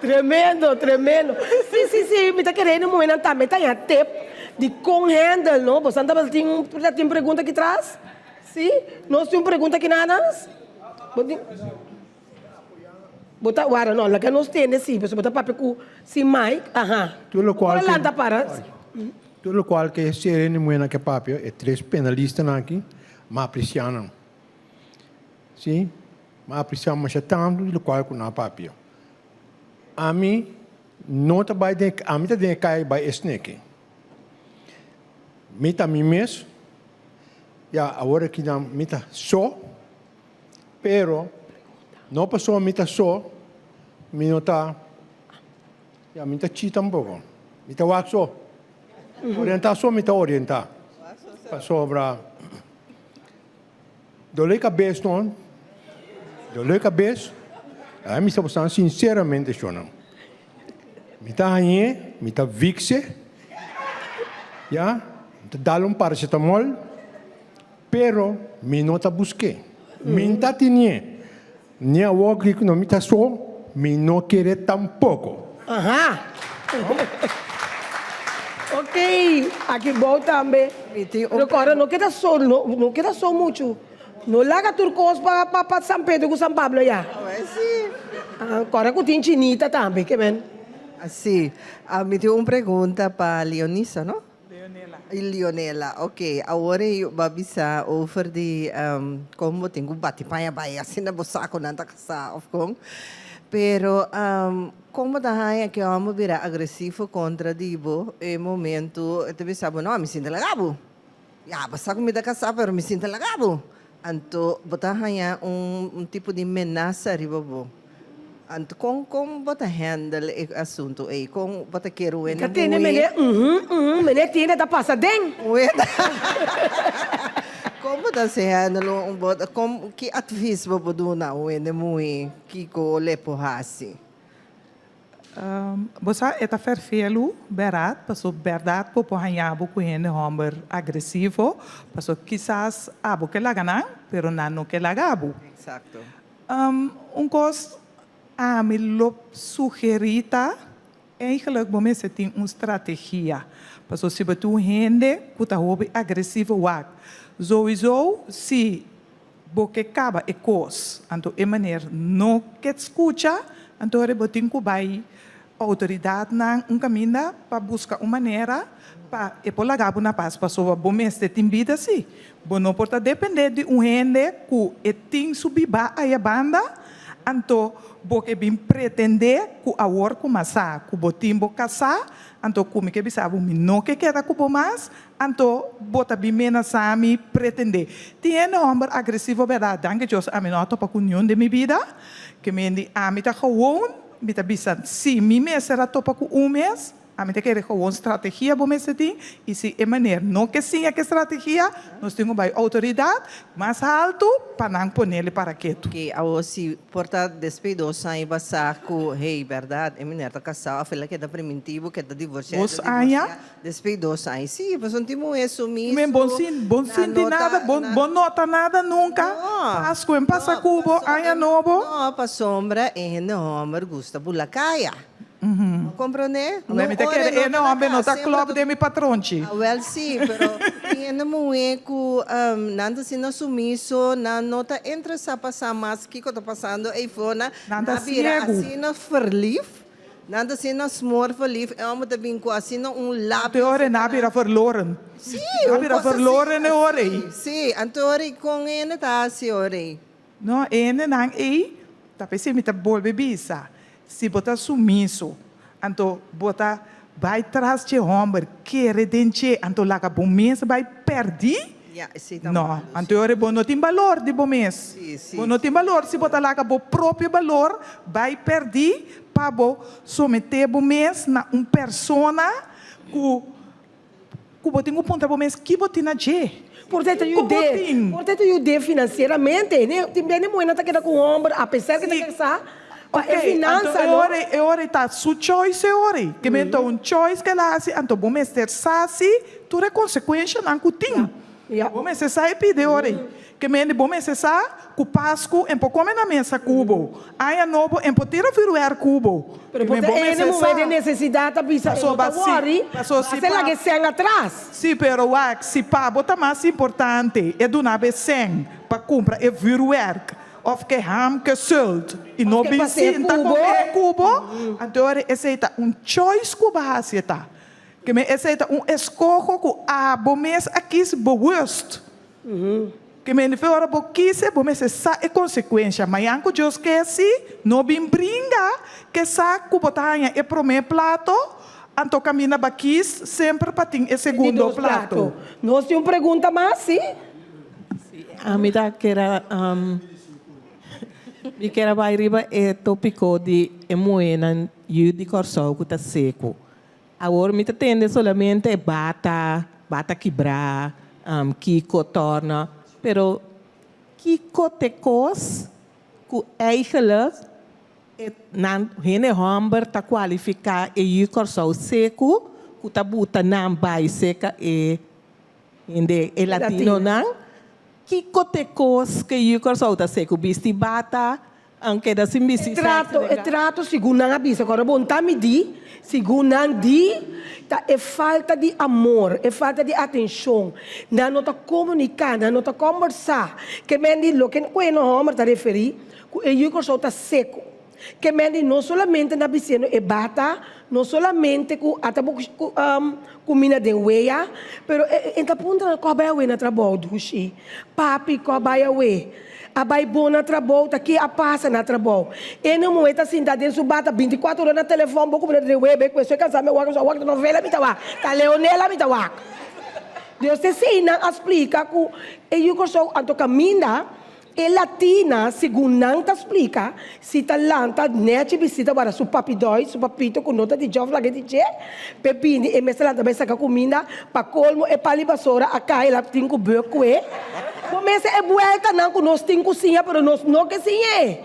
Tremendo, tremendo. Si, si, si, mi ta kere hende muhénan tambe ta haña tip di kon handle, no? Bosan tabata tin un, tin pregunta aki tras? Si? Nos tin un pregunta aki nanas? Bo tin? Bo ta wara no, laga nos tende si, pasobra bo ta papia ku si Mike, aha. Tur lokual Ora ke lanta para. Tur lokual ke e sere ni muhénan ke papia, e tres penalistanan aki, m'a apresiá nan. Si, m'a apresiá masha tantu di lokual ku nan a papia. Ami no ta bai den, ami ta den e kaya bai e sneki. Mi ta mi mes, ya awor aki nan mi ta so. Pero, no pasobra mi ta so. Mi no ta, ya, mi no ta chi tampoko. Mi ta wak so. Orientá so mi ta orientá. Pasobra dolé kabes no, dolé kabes, ai mi sta bosnan sinceramente shonnan. Mi ta hañ'é, mi ta viks'é, ya, mi ta dal un paracetamol, pero mi no ta busk'é. Mi n'ta tinié. Ni awor ki no mi ta so, mi no kere tampoco. Aha. Ok, aki bou tambe. Pero kòrda no keda so, no, no keda so muchu. No laga tur kos pa pa pa San Pedro ku San Pablo ya. Ah, kòrda ku tin chinita tambe, ke men. Sí, mi tin un pregunta pa Leonisa, no? Leonela. Leonela, ok. Awor e bo a bisa over di kon bo tin ku bati paña bai asina bo sa ku nan ta kasá òf kon. Pero kon bo ta haña ku e hòmber bira agresivo kontra di bo e momento e ta bisa bo, no, mi sinta laga bo. Ya, bo sa ku mi ta kasá pero mi sinta laga bo. Anto bo ta haña un tipo di menasa riba bo. Anto kon kon bo ta handle e asunto ei? Kon bo ta kere un hende Ka tende muhé? meneer uhum uhum meneer tiende ta pasa den. Kon bo ta hasi handle un bo kon ki advies bo por duna un hende muhé kiko le por hasi? Bo sa e ta ferfelu bèrdat paso bèrdat bo por haña bo ku hende hòmber agresivo paso kisas abo ke laga nan pero nan no ke laga bo. Exacto. Un kos ami lo sugerí ta eigenlijk bo mester tin un strategia paso si bo tin un hende ku ta hopi agresivo wak souiso si Bo ke kaba e kos, anto e meneer no ke skucha, anto ora bo tin ku bai outoridatnan un kaminda pa buska un manera pa e por laga bo na pas, pasobra bo mester tin bida si. Bo no por ta depende di un hende ku e tin su bibá aya banda, anto bo ke bin pretende ku awor ku masá ku bo tin bo kasá, anto ku mi ke bisa bo mi no ke keda ku bo mas, Anto bo ta bin menasá mi pretendé. Tin hende hòmber agresivo bèrdat? Danki Dios ami no a topa ku niun den mi bida. Ke men di ami ta gewoon, mi ta bisa si mi mester a topa ku un mes, ami ta kere gewoon strategia bo mester tin i si e meneer no ke siña ke strategia, nos tin ku bai outoridat mas haltu pa nan ponele para ketu. Oké, awor si por ta despues dos aña bo a sa ku hey bèrdat e meneer ta kasá òf el a keda primintí bo ke ta divorsiá, e Dos ta aña? divorsiá. Despues dos aña, sí, pasobra tin muhé sumiso. Men bon sin, bon na sinti no nada, ta, bon, na. bon nota nada nunca. No, Pascu en pasa no, cubo, paso aña en, nobo. no, pasobra e hende homber gusta bula caya. Bo comprende? Awel No mi ta ora kere e no e ta na homber no cas, ta semper klop ta. den mi patronchi. Awel sí, pero tin hende muhé cu nan ta asina sumiso, nan no ta interesa pa sa mas kico ta pasando eyfo, nan Nan ta a bira ciegu. asina verlief. Nan ta siña smoor verlief e homber ta bin cu asina un labio. Te ora nan a bira verloren. Sí, Nan a un bira cosa verloren e ora ei. Sí, anto ora ei con hende ta haci ora ei? No, e hendenan ei ta p'esei mi ta bolbe bisa, si bo ta sumiso, anto bo ta bai tras dje homber, kere den dje, anto laga bo mes bai perdí. Ya, esei ta No, malu, sí. anto ora bo no tin balor di bo mes. Sí, sí, Bo no tin balor si bo ta laga bo propio balor bai perdí pa bo someté bo mes na un persona ku ku bo tin ku puntra bo mes ki bo tin na dje. Por ta e ta Ku bo yud'é, tin? por ta e ta yud'é finansieramente. Ne, tin bia ne muhénan ta keda ku hòmber apesar ku ta kasá, pa e Ok, anto finansa, e no? ora ei, e ora ei ta su choice e ora ei. Ke men ta un choice ku el a hasi, anto bo mester sa si tur e konsekuenshanan ku tin. Bo mester sa e pidi e ora ei. Ke men di bo mester sa ku Pasku en por kome na mesa ku bo, Aña Nobo en por tira vuurwerk ku bo. Pero Ke por men ta bo e mester momento sa. di nesesidat ta bisa e no Pasobra ta si, wòri, paso si basta pa. laga e sèn atras. Sí, pero wak, si pa bo ta mas importante e duna bo e sèn pa kumpra e vuurwerk òf ke ham ke sult i no Òf ke bin pas'é sinta ku bo. kome e ku bo, anto ora esei ta un choice ku bo a hasi e ta. Ke men esei ta un eskoho ku abo mes a kis bewust. Ke men fe ora bo kise, bo mester sa e konsekuensha. Mañan ku Dios ke si, no bin bringa ke sa ku bo ta haña e promé plato, anto kaminda ba kis semper pa tin e Di segundo dos plato. plato. Nos tin un pregunta mas, si? Ami ta kere. Mi kier a bai riba e tópiko di e muhénan yu di Kòrsou ku ta seku. Awor mi ta tende solamente e bata, bata kibrá, kiko tòrna, pero kiko t'e kos ku eigenlijk e nan hende hòmber ta kualifiká e yu Kòrsou seku ku ta buta nan bai seka e hende e latinonan? Kiko t'e kos ku e yu Kòrsou ta seku? Bisti bata, keda sin bisti E trato, e trato segun nan a bisa, ku ora bo no ta midí, segun nan di, ta e falta di amor, e falta di atenshon. Nan no ta komuniká, nan no ta kòmbersá. Ke men di loke ku e no hòmber ta referí, ku e yu Kòrsou ta seku. Ke men di no solamente na bisiendo e bata, no solamente ku a ta bo kuminda den wea, pero e ta puntra nan, Kò bai awe na trabou, dushi? Papi, kò bai awe? A bai bon na trabou? Ta ke a pasa na trabou? E no muhé ta sinta den su bata bintikuater ora na telefòn, bo kuminda den wea, bai ku esei kansa mi a wak, mi wak novela mi ta wak, ta Leonela mi ta wak. Dios te esei nan a splika ku e yu Kòrsou anto kaminda E latina, segun nan ta splika, si ta lanta nèchi bistí ta wara su papidòi, su papito ku no ta di jòf laga di dje, p'e bini e mes ta lanta bai saka kuminda, pa kolmo e pali basora a kai el a tin ku bùk ku'e. Bo mester e buèltanan ku nos tin ku siña pero nos no ke siñ'e.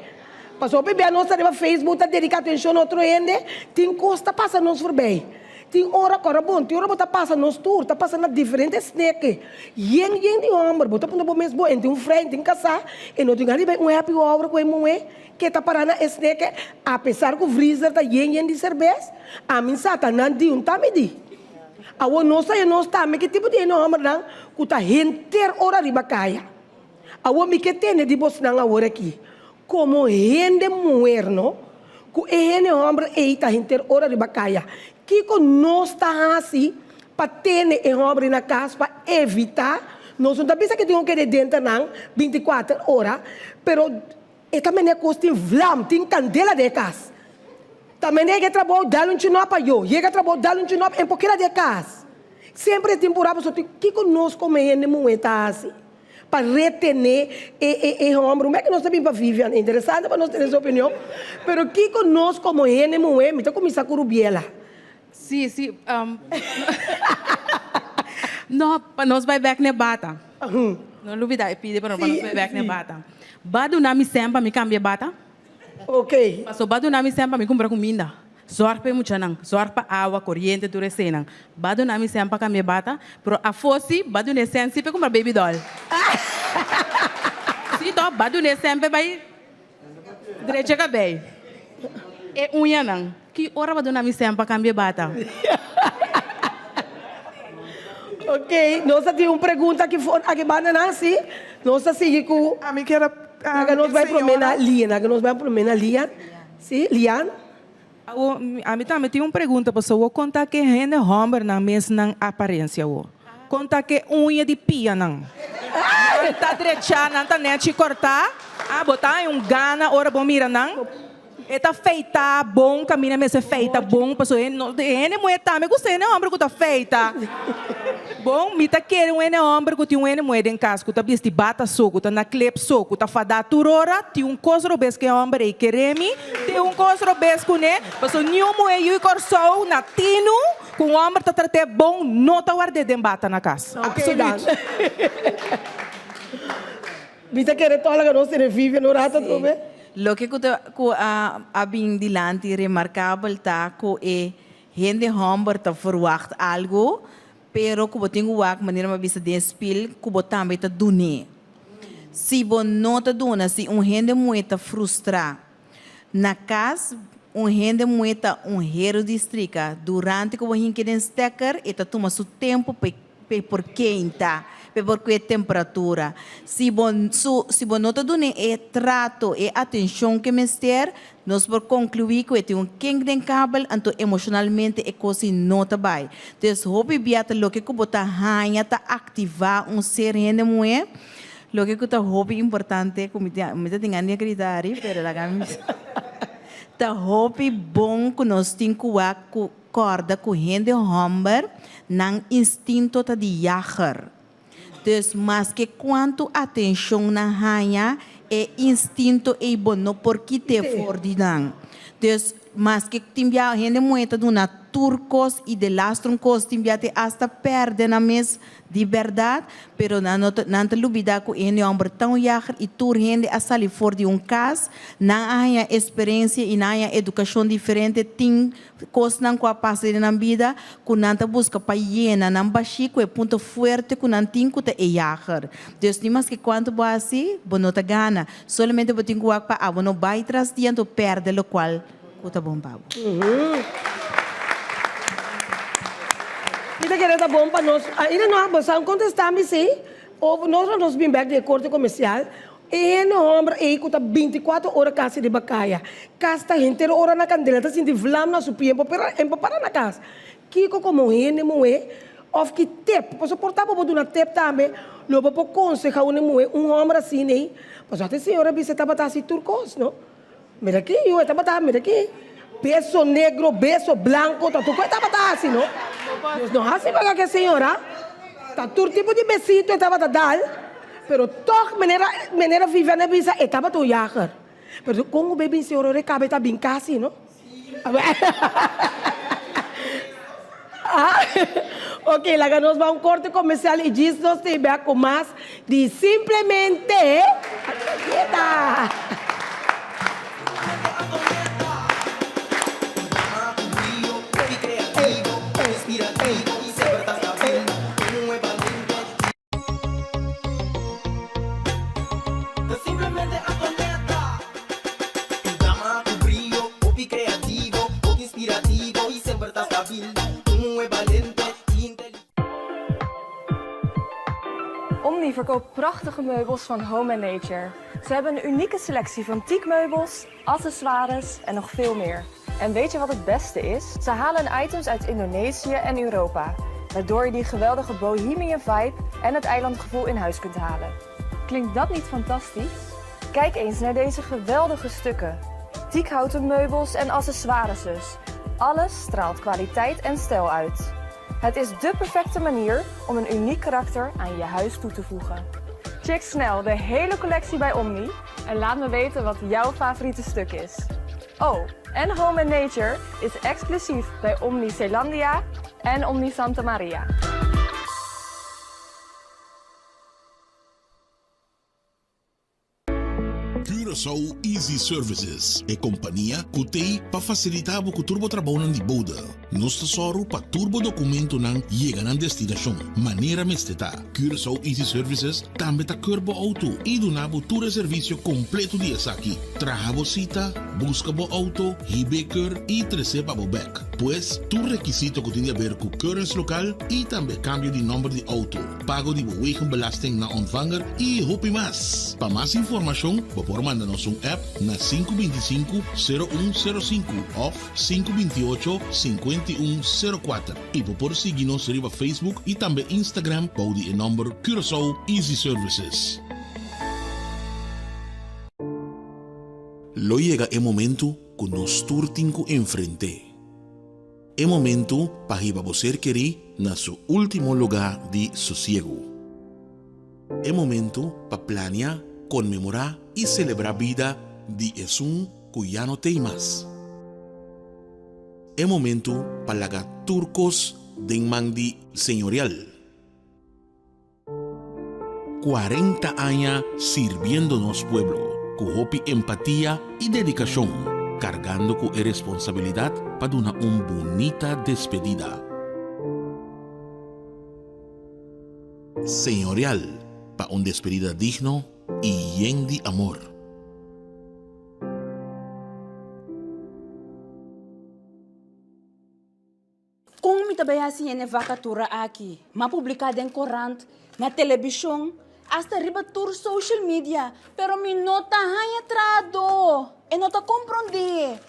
Pasobra hopi bia nos ta riba Facebook ta dediká atenshon na otro hende, tin kos ta pasa nos forbei. Tin ora ku ora bon, tin ora bo ta pasa nos tur ta pasa na diferente sneke. Yen yen di hòmber, bo ta puntra bo mes bo en tin un frei, en tin kasá, e no tin gana di bai un happy hour ku e muhé ke ta pará na e sneke, apesar ku vriezer ta yen yen di serbes, ami sa ta nan di un ta mi di. Awor nos ta nos tambe ki tipo di hende hòmbernan ku ta henter ora riba kaya. Awor mi ke tende di bosnan awor aki, komo hende muher no, ku e hende hòmber ei ta henter ora riba kaya, kiko nos ta hasi pa tene e hòmber ei na kas pa evitá, nos no ta bisa ke tin un kede denter nan binti kuater ora, pero e ta manera kos tin vlam, tin kandela den e kas. Ta manera yega e trabou dal un chinòp ayo, yega e trabou dal un chinòp, e por keda den e kas. Semper e tin purá pasobra kiko nos komo hende muhé ta hasi? Pa retené e e e hòmber. Un bek nos ta bin pa Vivian, interesante pa nos tene su opinion. Pero kiko nos komo hende muhé, mi ta kuminsá ku Rubiela. Sí, sí. No, pa nos bai bèk n'e bata. No lubidá e pidi pa nos bai bèk n'e bata. Ba duna mi sèn pa mi kambia e bata. Ok. Paso ba duna mi sèn pa mi kumpra kuminda. Zorg pa e muchanan, zorg pa awa, koriente, tur eseinan. Ba duna mi sèn pa kambia bata, pero afó si, ba duna e sèn si pa e kumpra baby doll. Si to, ba duna e sèn pa e bai drecha kabei. E uñanan, ki ora ba duna mi sèn pa kambia bata? Ok, nos a tin un pregunta aki for, aki banda nan, si. Nos ta sigui ku. Ami kier a, Laga nos bai promé na Lian, laga nos bai promé na Lian. Si, Lian. Awo, ami tambe tin un pregunta pasobra wo konta ke hende hòmbernan mes nan aparensia wo. Konta ke uña di pianan. Nan ta drechá, nan ta nèchi kòrtá. Ah, bo ta haña un gana ora bo mira nan. E ta feitá bon, kaminda mester feita bon, pasobra e no, e hende muhé tambe gusta hende hòmber ku ta feita. Bon, mi ta kere un hende hòmber ku tin un hende muhé den kas ku ta bisti bata so, ku ta na klep so, ku ta fadá tur ora, tin un kos robes ku e hòmber ei kere mi, tin un kos robes kuné, pasobra niun muhé yu i Kòrsou na tinu ku un hòmber ta trat'é bon no ta ward'é den bata na kas. Absoluut. Mi ta kere tòg laga nos tene Vivian un rato atrobe. Loke ku ta ku a a bin dilanti remarkabel ta ku e hende hòmber ta verwagt algu, pero ku bo tin ku wak manera mi a bisa den e spil ku bo tambe ta dun'é. Si bo no ta duna, si un hende muhé ta frustrá na kas, un hende muhé ta un heru di strika. Durante ku bo hinke den stekker e ta tuma su tempu pa e P'e por keinta, p'e por kue temperatura. Si bo su si bo no ta dun'é e trato, e atencion ke mester, nos por conclui ku e tin un kink den kabel, anto emocionalmente e kos ei no ta bai. Dus hopi bia ta loke ku bo ta haña ta activa un ser hende muhé, loke ku ta hopi importante ku mi tin mi ta tin gana di a grita ari, pero laga mi bisa, ta hopi bon ku nos tin ku wak ku. Kòrda ku hende hòmber nan instinto ta di yager. Dus maske kuantu atenshon nan haña, E instinto ei bo no por kit'é for di nan. Dus, maske tin bia hende muhé ta duna tur kos i delastro un kos, tin bia te asta pèrdè nan mes di bèrdat, pero nan no ta, nan ta lubidá ku e hende hòmber ta un yager i tur hende a sali for di un kas, nan a haña esperensia i nan a haña edukashon diferente, tin Kosnan ku a pasa den nan bida ku nan ta buska pa yena nan bashí ku e punto fuerte ku nan tin ku ta e yager. Dus ni maske kuantu bo hasi, bo no ta gana. Solamente bo tin ku wak pa abo no bai tras di anto pèrdè lokual ku ta bon pa bo. Mi ta kere ta bon pa nos. Ainda no a bo sa kontestá mi sí. Of nos lo nos bin bèk di e korte komersial. E hende homber ei ku ta bintikuater ora kasi riba kaya, kas ta henter ora na kandela, ta sinti vlam na su pia, pero e por para na kas. Kiko komo hende muhé òf ki tep, pasobra por ta bo por duna tep tambe, lo bo por konsehá un muhé, un homber asina ei, pasobra ata e señora a bisa e tabata hasi tur kos, no? Mira aki, yu, e tabata, mira aki, beso negro, beso blanco, ta tur kos e tabata hasi, no? Dios no hasi paga ke señora, ta tur tipo di besito e tabata dal. Pero tog manera manera Vivian a bisa e tabata un jager. Pero con cu bin señor ora e caba e ta bin casi no. Ok laga nos ba un corte comercial y djis nos ta bek cu mas di Simplemente Antonieta. Ta simplemente Antonieta. Un dama ku brio, hopi kreativo, hopi inspirativo i semper ta stabil. Un muhé balente i inteligente. Omni verkoopt prachtige meubels van Home and Nature. Ze hebben een unieke selectie van teakmeubels, accessoires en nog veel meer. En weet je wat het beste is? Ze halen items uit Indonesië en Europa, waardoor je die geweldige bohemian vibe en het eilandgevoel in huis kunt halen. Klinkt dat niet fantastisch? Kijk eens naar deze geweldige stukken. Teakhouten meubels en accessoires dus. Alles straalt kwaliteit en stijl uit. Het is dé perfecte manier om een uniek karakter aan je huis toe te voegen. Check snel de hele collectie bij Omni en laat me weten wat jouw favoriete stuk is. Oh, en Home and Nature is exclusief bij Omni Zeelandia en Omni Santa Maria. Curaçao Easy Services, e kompania ku t'ei pa fasilitá bo ku tur bo trabounan di bode. Nos ta sòru pa tur bo dokumentonan yega nan destinashon manera mester ta. Curaçao Easy Services tambe ta keur bo outo i duna bo tur e servisio kompleto di esaki. Traha bo sita, buska bo outo, hib'é keur i tres'é pa bo bèk. Pues, tur rekisito ku tin di aber ku keuringslokaal i tambe kambio di nòmber di outo, pago di bo wegenbelasting na ontvanger i hopi mas. Pa mas informashon bo por manda nos un app na 525 0105 òf 528 5104 i bo por sigui nos riba Facebook i tambe Instagram bou di e nòmber Curaçao Easy Services. Lo yega e momentu ku nos tur tin ku enfrent'é. E momentu pa hiba bo ser kerí na su último lugá di sosiegu. E momentu pa plania, konmemorá i selebrá bida di esun ku ya no t'ei mas. E momentu pa laga tur kos den man di Señorial. 40 aña sirbiendo nos pueblo ku hopi empatia i dedikashon, kargando ku e responsabilidat pa duna un bunita despedida. Señorial pa un despedida digno i yen di amor. Kon mi ta bai hasi hende vakatura aki? M'a publiká den korant, na telebishon, asta riba tur social media, pero mi no ta haña trahadó. E no ta komprondé.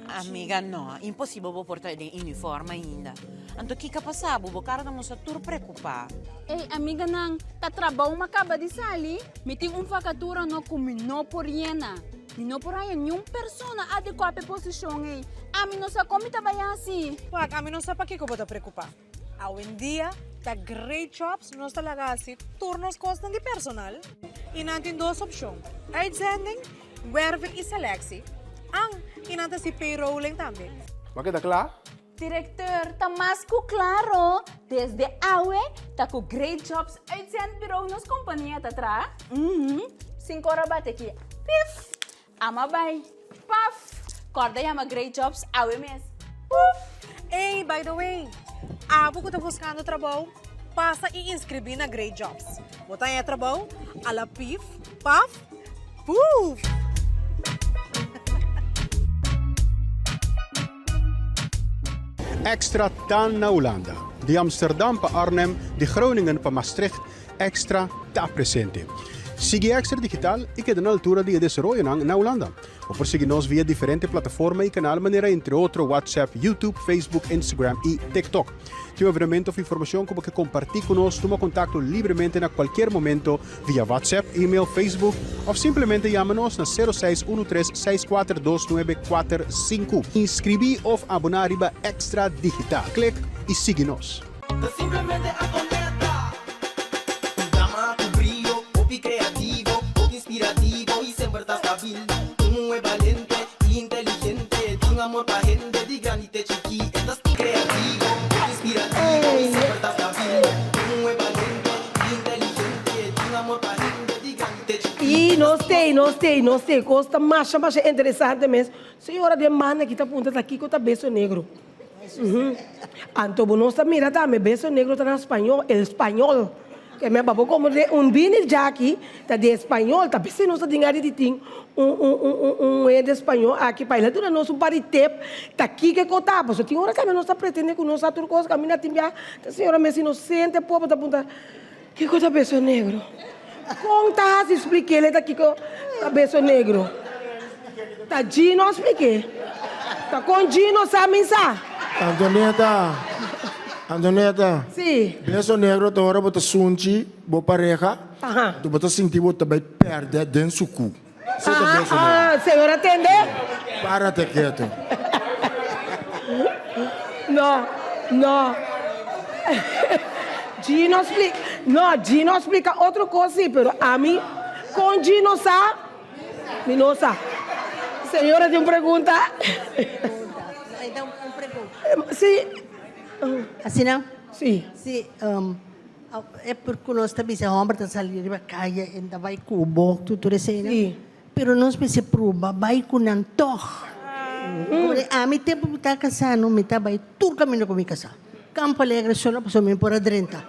Amiga, no, imposibel bo por ta den uniform ainda. Anto kiko a pasa bo? Bo kara ta mustra tur preokupá. Ey, amiganan, ta trabou m'a kaba di sali. Mi tin un vakatura no ku mi no por yena. Mi no por haña niun persona adekuá pa e posishon ei. Ami no sa kon mi ta bai hasi. Wak, ami no sa pakiko bo ta preokupá. Awendia ta Great Jobs nos ta laga hasi tur nos kosnan di personal. I nan tin dos opshon, uitzending, werving i selectie. An, i nan ta hasi payrolling tambe. Bo a keda kla? Directeur, ta mas cu claro, desde awe ta cu Great Jobs Uitzendbureau nos compania ta traha. Mhm, sin ora bate aki, pif, ama bay, paf, corda yama Great Jobs awe mes, puf. Ey, by the way, abo cu ta buscando trabou, pasa y inscribi na Great Jobs. Bo ta haña trabou a la pif, paf, puf! Extra ta na Hulanda. Di Amsterdam pa Arnhem, di Groningen pa Maastricht, Extra ta presente. Sigui Extra Digital i keda na altura di e desaroyonan na Hulanda. Bo por sigui nos via diferente plataforma i kanal manera entre otro WhatsApp, YouTube, Facebook, Instagram i TikTok. Tin un evenemento of informashon ku bo ke kompartí ku nos, tuma kontakto libremente na kualkier momento via WhatsApp, email, Facebook of simplemente yama nos na 0613 642945. Inskribí of aboná riba Extra Digital. Klik i sigui nos. Ta simplemente Antonetta. Un dama ku brio, hopi kreativo, hopi inspirativo i semper ta stabil. Un muhé balente i inteligente, tin amor pa hende di grandi te chikí. E ta kreativo, hopi inspirativo i semper ta stabil. Un muhé balente i inteligente, tin amor pa hende di grandi te chikí. I nos tei, nos tei, nos tei. Kos ta masha, masha interesante mes. Señora den banda aki ta puntra ta kiko ta beso negro. Anto bo nos ta mira tambe beso negro ta na spañol, el spañol. Ke me babo como de un bini djaki ta di español, ta besi nos ta tin gana di tin un un un un un hende spañol aki pa el a duna nos un par di tip ta kiko e ta. Pasobra tin ora tambe nos ta pretende ku nos sa tur kos, kaminda tin bia ta señora mes inosente pober ta puntra kiko ta beso negro? Kon ta hasi splik'é ta kiko ta beso negro? Ta Gino a splik'é. Ta kon Gino sa mi sa. Antonieta, Antonieta. Sí. Beso negro ta ora bo ta sunchi bo pareha, Aha. anto bo ta sinti bo ta bai pèrdè den su ku. Esei ta beso negro. Ah, señor a tende? Párate keto. No, no. Gino splika, no, Gino a splika otro kos sí, pero ami kon Gino sa, mi no sa. Señora tin un pregunta? Sí. Asina? Sí. Sí, E por ku nos ta bisa hòmber ta sali riba kaya e ta bai ku bo tur tur eseinan. Sí. Pero nos mester proba bai ku nan tòg. Pasobra ami tempu mi ta kasá no mi ta bai tur kaminda ku mi kasá. Campo Alegre solo pasobra mi por a drenta.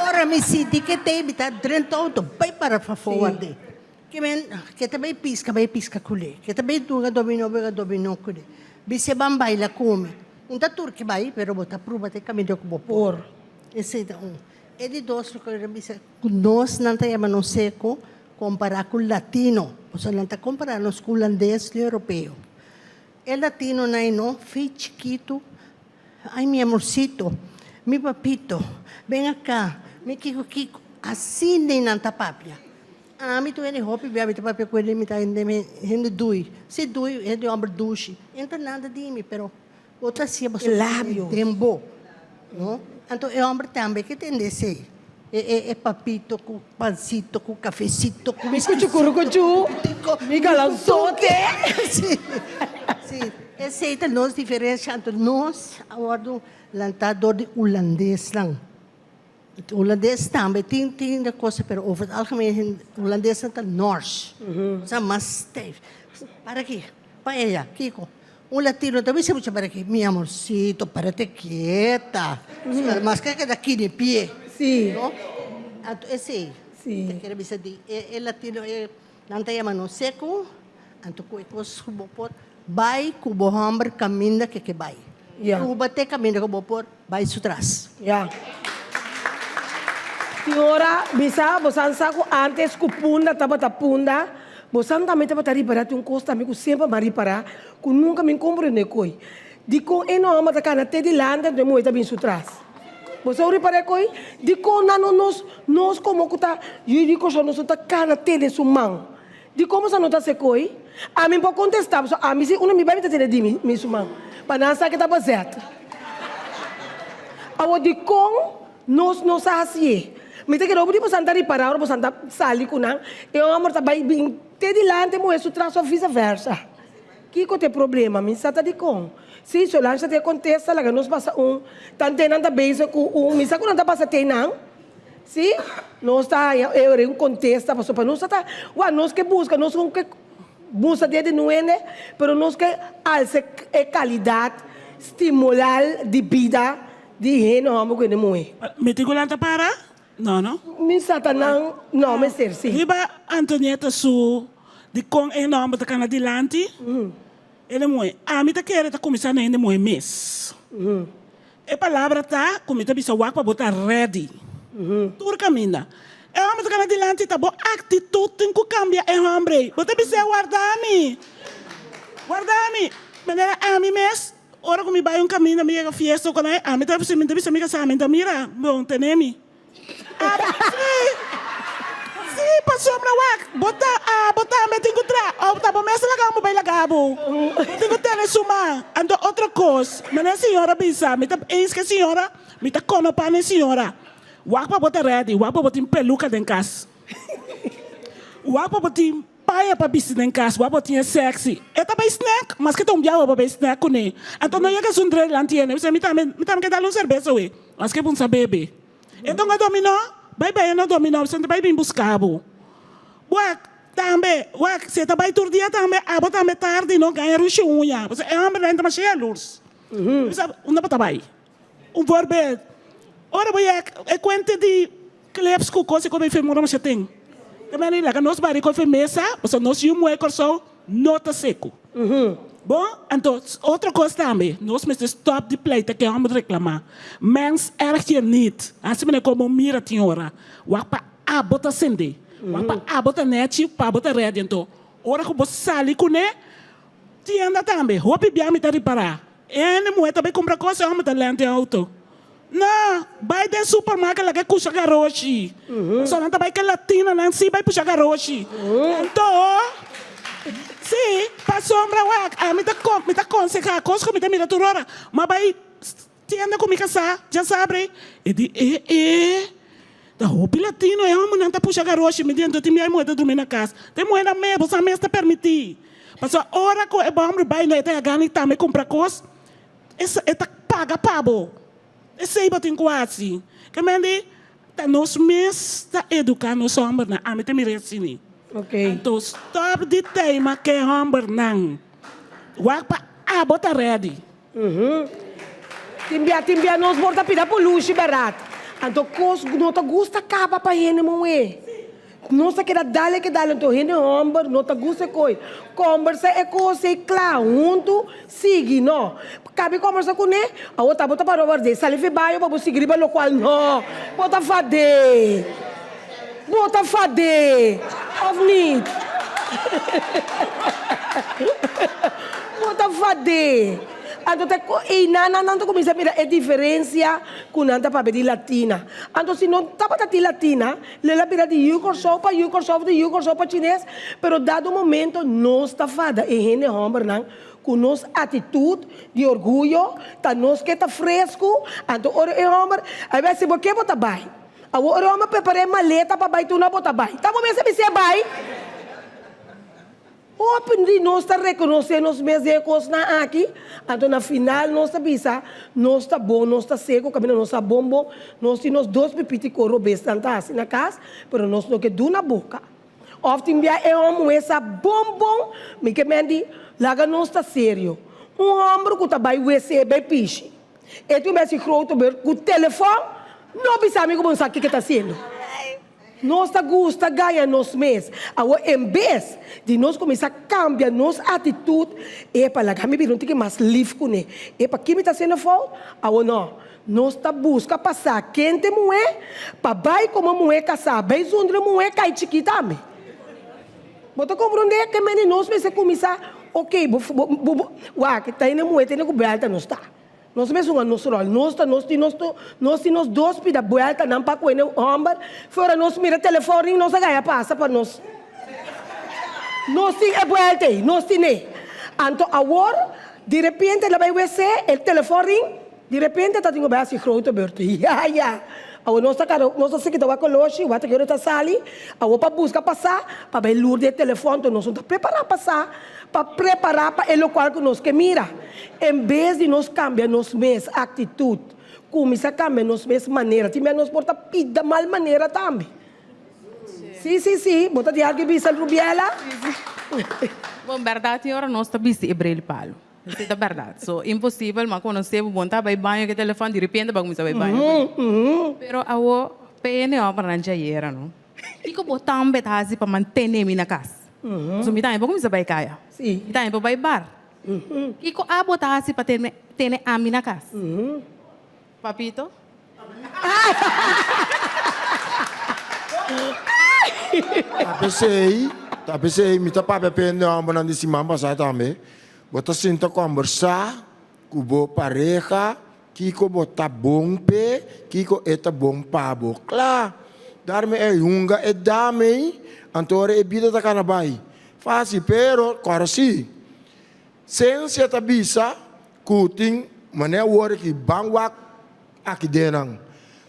Ora mi sinti ke tei mi ta drenta outo bai para fafó ward'é. Ke men ke ta bai piska bai piska kuné. Ke ta bai dunga dominó bunga dominó kuné. Bis'é ban baila ku mi. Un ta tur ke bai pero bo ta pruba te kaminda ku bo por. Esei ta un. E di dos loke mi ta bisa ku nos nan ta yama nos seko kompará ku latino. Pasobra nan ta kompará nos ku hulandes ni europeo. E latinonan ei no fi chikitu. Ay mi amorcito, mi papito, ben aká, mi kiko kiko. Asina nan ta papia. Ami tur hende hopi bia mi ta papia ku hende mi ta hende mi hende dui. Si dui hende homber dushi. E no ta nada di mi pero bo ta hacia pasobra Labio. den bo no. Anto e homber tambe ke tende esey. E e e papito ku pansito ku cafecito ku Mi cuchucurucuchu, mi galanzote. Si si esey ta nos diferencia anto nos a wordo lanta door di hulandesnan. Hulandes tambe tin tin de cosa pero over het algemeen hulandesnan ta nors. Sa mas stijf. Para aki, pa ella, kiko? Un latino ta bisa mucha para aki, mi amorcito, parate kieta. Mas ke keda kini pie. Sí. No? Anto esei. Sí. Ta kere bisa di e e latino e nan ta yama nos seco, anto ku e kos ku bo por bai ku bo homber kaminda ke ke bai. Ya. Ruba te kaminda ku bo por. Bai su tras. Ya. Tin ora bisa bosan sa ku antes ku Punda tabata Punda, bosan tambe tabata ripará tin un kos tambe ku semper mi a ripará ku nunka mi komprendé koi. Dikon e nòmber ta kana te dilanti anto e muhé ta bin su tras? Boso a ripará e koi? Dikon nan no nos nos komo ku ta yu di Kòrsou nos no ta kana te den su man? Dikon boso no ta hasi e koi? Ami por kontestá pasobra ami si unda mi bai mi ta tene di mi mi su man pa nan sa ke ta bazèt. Awor dikon nos no sa hasié? Mi ta kere hopi di bosan ta ripará ora bosan ta sali ku nan, e hòmber ta bai bin te dilanti e muhé su tras òf vise vèrsa. Kiko ta e problema? Mi sa ta dikon. Si, Solange ta tin e kontesta, laga nos pasa un. Tantenan ta bezig ku un, mi sa ku nan ta pasa te nan. Si, nos ta haña e ora un kontesta pasobra pa nos ta ta, wak, nos ke buska, nos un ke buska dia di nuende, pero nos ke alsa e kalidat stimulal di bida di hende hòmber ku hende muhé. Mi tin ku lanta para? No, no. Mi sa ta nan, no mester, si. Riba Antonieta su dikon e hende hòmber ta kana dilanti, hende muhé. Ami ta kere ta kuminsá na hende muhé mes. E palabra ta ku mi ta bisa wak pa bo ta ready. Tur kaminda. E hòmber ta kana dilanti ta bo aktitut tin ku kambia e hòmber ei. Bo ta bis'é warda mi. Warda mi. Manera ami mes, ora ku mi bai un kaminda mi yega fiesta ku nan, ami ta bisa mi ta bisa mi kasá mi ta mira bon tene mi. Sí, sí, pasobra wak, bo ta, abo tambe tin ku tra, òf ta bo mes laga bo bai laga bo. Bo tin ku tene su man. Anto otro kos, manera señora bisa, mi ta eens ku e señora, mi ta konopa na e señora. Wak pa bo ta ready, wak pa bo tin peluka den kas. Wak pa bo tin paña pa bisti den kas, wak bo tin e sexy. E ta bai snack, maske ta un biaha bo bai snack kuné. Anto no yega zundre dilanti hende, mi tambe, mi tambe ke dal un serbesa we, maske bo no sa bebe. E donga dominó, bai bai e no dominó, bo bai bin buska bo. Wak, tambe, wak, si e ta bai tur dia tambe, abo tambe tardi no gaña rushi uña, pasobra e hòmbernan ta masha yalurs. Bo sa unda bo ta bai? Un voorbeeld, ora bo yek e kuente di kleps ku kos e kobe fe mora masha ten. Ta meni laga nos bari kofe mesa, pasobra nos yu muhé Kòrsou no ta seku. Bon, anto otro kos tambe, nos mester stòp di pleita ke hòmber reklamá. Mens erg je niet. Hasi manera komo mira tin ora. Wak pa abo ta sende. Wak pa abo ta nèchi, pa abo ta rèdi. Anto ora ku bo sali kuné, tienda tambe. Hopi bia mi ta ripará. E hende muhé ta bai kumpra kos, e hòmber ta lènte outo. No, bai den supermarket laga e kusha garoshi. Pasobra nan ta bai ke latinonan si bai pusha garoshi. Anto, si, pasobra wak, ami ta mi ta konsehá kos ku mi ta mira tur ora. Ma bai tienda ku mi kasá djasabra e di e e ta hopi latino e hòmbernan ta pusha garoshi. Mi di anto tin bia e muhé ta drumi na kas. Ta e muhénan mes, bo sa mes ta permití. Pasobra ora ku e hòmber bai no e ta yagani tambe kumpra kos. E ta paga pa bo. Esei bo tin ku hasi. Ke men di, ta nos mes ta eduká nos hòmbernan. Ami ta mira asini. Anto stòp di teima ke hòmbernan. Wak pa abo ta rèdi. Tin bia, tin bia nos por ta pida polushi bèrdat. Anto kos no ta gusta kaba pa hende muhé. Nos ta keda dale ke dale anto hende homber no ta gusta e koi. Kombersa e kos ei kla huntu sigui no. Kabi kombersa kuné awor ta bo ta para ward'é sali fi bayo pa bo sigui riba lokual no. Bo ta fad'é. Bo ta fad'é of nit? Bo ta fad'é. Anto ta einan nan ta kuminsá mira e diferensia ku nan ta papia di latina. Anto si no tabata tin latina. Lel a bira di yu Kòrsou pa yu Kòrsou of di yu Kòrsou pa Chines, pero dado momento nos ta fada e hende hòmbernan ku nos atitut di orguyo, ta nos ke ta fresku, anto ora e hòmber a bai si bo ke bo ta bai. Awor ora e hòmber prepará e maleta pa bai tur na bo ta bai. Ta bo mester bis'é bai? Hopi di nos ta rekonosé nos mes den e kosnan aki, anto na final nos ta bisa, Nos ta bon, nos ta seku, kaminda nos ta bon bon, nos tin nos dos pipiti ku robesnan ta hasi na kas, pero nos no ke duna boka. Òf tin bia e hòmber muhé sa bon bon, mi ke men di, laga nos ta serio. Un hòmber ku ta bai wc bai pishi, e tin bes di grote beurt ku telefòn, no bisa mi ku bo no sa kiko e ta hasiendo. Nos ta gusta gaña nos mes. Awor en bes di nos kuminsá kambia nos atitut, Epa, laga mi bira un tiki mas lif kuné. Epa, ki mi ta hasiendo fout? Awor no. Nos ta buska pa sa ken ta e muhé, pa bai komo muhé kasá, bai zundra e muhé kai chikí tambe. Bo ta komprondé? Ke mende nos mester kuminsá, Oke, bo, bo, bo, wak, ta hende muhé tene ku bèlta nos ta. Nos mes hunga nos rol. Nos ta nos tin nos nos tin nos dos pida bueltanan pa cu ene homber. Fuera nos mira telefon ring nos a gaya pasa pa nos. Nos tin e buelta ey, nos tin e. Anto awor di repente el a bay wc, e telefon ring, di repente ta tin cu bay haci grote beurt. Ya ya. Awor nos ta kara, nos ta sigui ta wak koloshi, wak ta ki ora ta sali, awor pa buska pasá, pa bai lur di e telefòn, to nos no ta prepará pa sa, pa prepará pa e lokual ku nos ke mira. En bes di nos kambia nos mes aktitut, kuminsá kambia nos mes manera, tin bia nos por ta pida mal manera tambe. Sí, sí, sí, bo ta di algu bisa, Rubiela? Bon, bèrdat tin ora nos ta bisti e bril palu. Esei ta bèrdat. So, imposibel, m'a konosé bo bon ta bai baño ku e telefòn, di repente bo a kuminsá bai baño ku e. Pero awo, p'e hòmbernan djayera no. Kiko bo tambe ta hasi pa mantené mi na kas? Pasobra mi tambe por kuminsá bai kaya. Mi tambe por bai bar. Kiko abo ta hasi pa tene tene ami na kas? Papito? Ta p'esei, ta p'esei mi ta papia p'e hende hòmbernan di siman pasá tambe. Bo ta sinta kòmbersá ku bo pareha kiko bo ta bon p'e, kiko e ta bon pa bo. Kla! Darme e hunga e dame ei, anto ora e bida ta kana bai. Fásil, pero kòrda sí, sensia ta bisa ku tin manera awor aki ban wak aki den nan.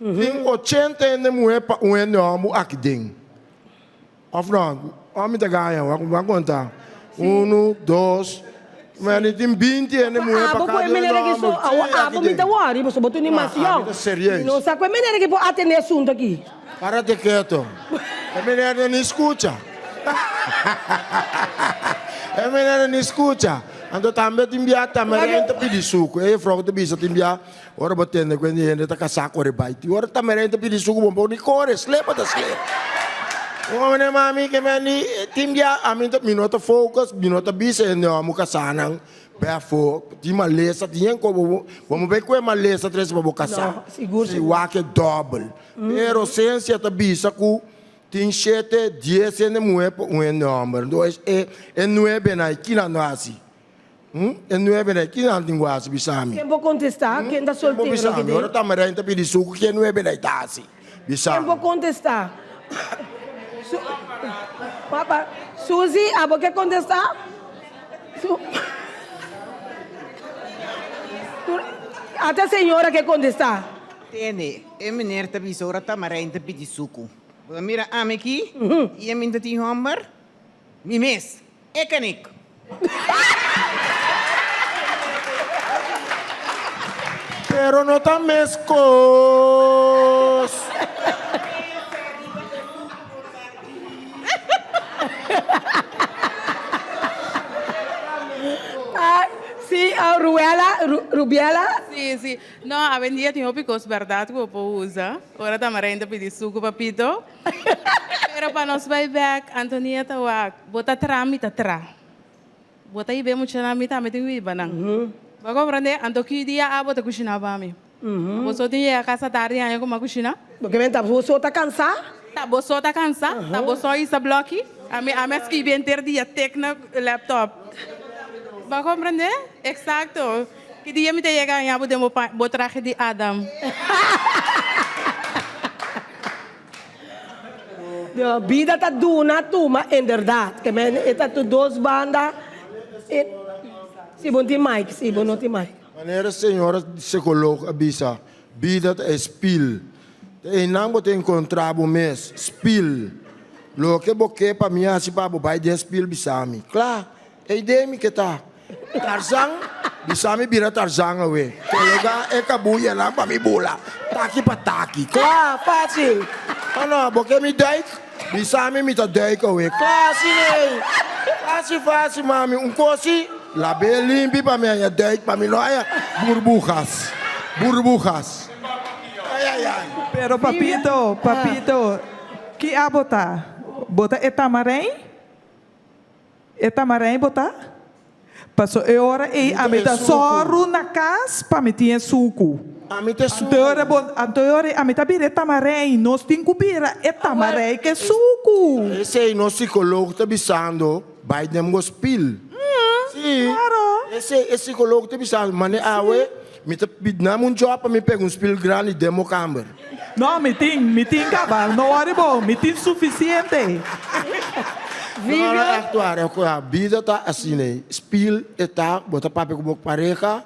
Tin ochenta hende muhé pa un hende hòmber aki den. Of no? Of mi ta gaña? Wak konta. Unu, dos, meni tin binti hende muhé pa Abo ku kada e hende manera ki so, hòmber. awo Sí, aki abo mi den. ta wòri, pasobra bo tuni mas Ah, yòn. ami ta serieus. Mi no sa ku e manera ki por atendé asuntu aki. Párate keto. E meneer no ni skucha. E meneer no ni skucha. Anto tambe tin bia tamarijn ta pidi suku. E juffrouw ta bisa tin bia ora bo tende ku hende ta kasá kore bai. Tin ora tamarijn ta pidi suku bo por ni kore, slepa ta slepa. Un hombre mami ke men di tin bia ami ta mi no ta focus, mi no ta bisa hende homo kasá nan befo tin malesa tin yen ko bo bo no bai kue malesa trese pa bo kasá. No, sigur Si wak e dòbel. Pero sensia ta bisa ku tin shete, dies hende muhé pa un hende hòmber. Entonces e e nuebenan ei kinan no hasi? Hm? E nuebenan ei kinan tin ku hasi? Bisa mi. Ken por kontestá? Ken ta Ken por soltero bisa aki mi? den? Ora Tamarijn ta pidi suku, ki e nuebenan ei ta hasi? Bisa Ken mi. por kontestá? Su, papa, Suzy, abo ke kontestá? Su, tur, ata señora ke kontestá. Tende, e meneer ta bisa ora Tamarijn ta pidi suku. Bo ta mira ami aki i e minta tin homber? Mi mes, e kanik. Pero no ta meskos. Ah, sí, ah, Ruela, Ru, Rubiela. Sí, sí. No, awendia tin hopi kos bèrdat ku bo por usa. Ora Tamarijn ta pidi suku papito. Pero pa nos bai bèk, Antonia ta wak, bo ta tra, mi ta tra. Bo ta hib'é muchanan, mi tambe tin ku hiba nan. Bo a komprendé? Anto ki dia abo ta kushiná pa mi? Bo so tin yega kasa tardi haña ku mi a kushiná? Bo ke men ta bo so ta kansá? Ta bo so ta kansá? Ta bo so hisa blòki? Ami ami a skibi henter dia tek na laptop. Bo a komprendé? Eksakto. Ki dia mi ta yega haña bo den bo pa bo trahe di Adam? No, bida ta duna tuma inderdaad. Ke men e ta tur dos banda. E, si bo no tin mic, si bo no tin mic. Manera señora psicoloog a bisa, bida ta e spiel. Ta einan bo ta encontra bo mes, spiel. Loke bo ke pa mi haci pa bo bai den spiel bisa mi. Kla, E idea mi ke ta Tarzan, bisa mi bira Tarzan awe. Kologa e kabuyanan pa mi bula, taki pa taki. Kla, fácil. Oh no, bo ke mi duik? Bisa mi mi ta duik awe. Kla, asina ei. Fácil, fácil, mami. Un kosi, lab'é limpi pa mi haña duik, pa mi no haña burbujas. Burbujas. Ai, ai, ai. Pero papito, papito, ki abo ta? Bo ta e tamarijn? E tamarijn bo ta? Paso e ora ei ami ta sòru na kas pa mi tin e suku. Ami ta e suku. Anto e ora ei ami ta bira e tamarijn. Nos tin ku bira e tamarijn ku e suku. Esei nos psikoloog ta bisando bai den bo spil. Sí. Esei e psikoloog ta bisando. Mane awe mi ta pidi nan un job pa mi pega un spil grandi den bo kamber. No, mi tin, mi tin caba, no worry bo, mi tin suficiente. No, no, echt waar, echt waar. Bida ta asina ei. Spiel e ta, bo ta papia ku bo pareha.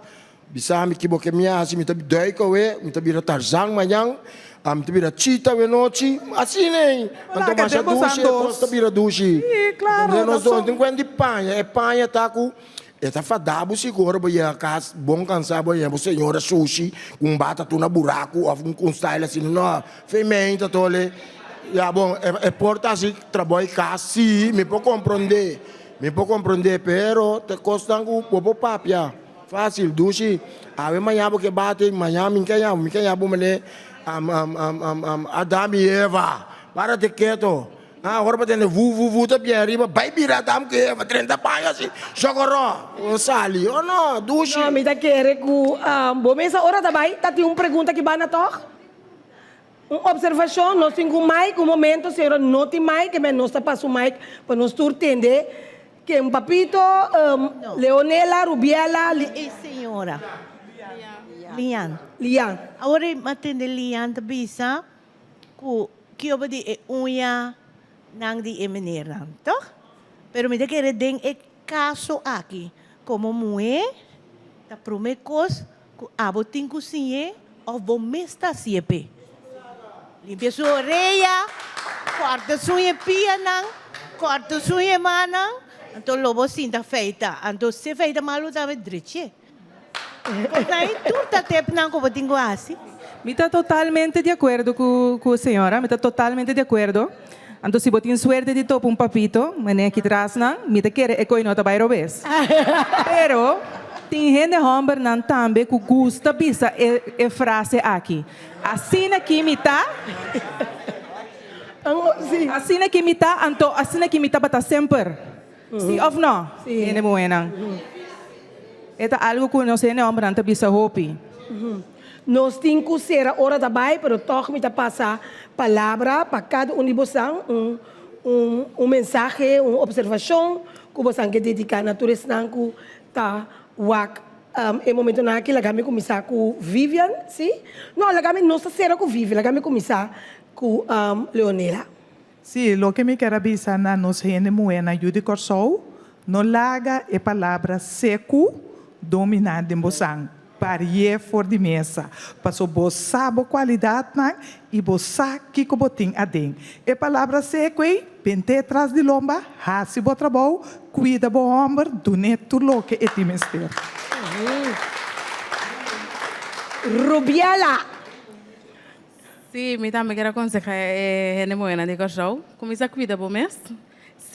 Bisa mi ki bo ke mi hasi, mi ta duik awe, mi ta bira Tarzan mañan, mi ta bira Cheetah awe nochi, asina ei. Anto masha dushi e kos ta bira dushi. Entonces nos dos tin kuenta di paña, e paña ta ku e ta fada bo sigur ora bo yega kas bon kansa bo haña bo señora sushi ku un bata tur na buraku òf un style asina, no, femei ta tole. Ya bon, e por ta hasi trabou di kas, si, mi por komprondé, mi por komprondé, pero ta kosnan ku bo por papia. Fácil, dushi. Awe maña bo ke bati, maña mi ke yabu, mi ke yabu mane am am am am am Adam y Eva. Párate keto. Ah, ora bo tende vu vu vu ta bien ariba, bai bira Adam ku Eva, 30 paña asi, socorro, sali. Oh no, dushi. No, mi ta kere ku bo mesa ora ta bai ta tin un pregunta ki banda tòg? Un observashon, nos tin ku mic, un momento señora no tin mic, e men nos ta pasa un mic pa nos tur tende ken papito, Leonela, Rubiela, Li. E señora. Lian. Lian. Awor e a tende Lian ta bisa ku kioba di e uña nan di e menernan, toch? Pero mi ta kere den e kaso aki, komo muhé ta promé kos Ku abo tin ku siñ'é òf bo mes ta hasié p'e. Limpia su orea, kòrta su e pianan, kòrta su e mannan, anto lo bo sinta feita. Anto si e feita malu tambe drech'é. Kosnan ei tur ta tepnan ku bo tin ku hasi. Mi ta totalmente di akuerdo ku ku señora, mi ta totalmente di akuerdo. Anto si bo tin suerte di topa un papito, mane aki trasnan, mi ta kere e koe no ta bai robes. Pero tin hende hombernan tambe ku gusta bisa e e frase aki, Asina ki mi ta, asina ki mi ta, anto asina ki mi tabata semper. Si of no, hende muhénan? E ta algu ku nos hende hombernan ta bisa hopi. Nos tin ku sera ora ta bai, pero tòg mi ta pasa palabra pa kada un di bosan, un un un mensahe, un opservashon ku bosan ke dediká na tur esnan ku ta wak e momentonan aki. Laga mi kuminsá ku Vivian, si? No, laga mi nos ta sera ku Vivian, laga mi kuminsá ku Leonela. Sí, loke mi ker a bisa na nos hende muhé na Yu di Kòrsou, no laga e palabra seku dominá den bosan. Parié for di mesa, paso bo sa bo kualidatnan i bo sa kiko bo tin aden. E palabra seku ei, bent'é tras di lomba, hasi bo trabou, kuida bo hòmber, dun'é tur loke e tin mester. Rubiela. Sí, mi tambe kier a konsehá e hende muhénan di Kòrsou, kuminsá kuida bo mes.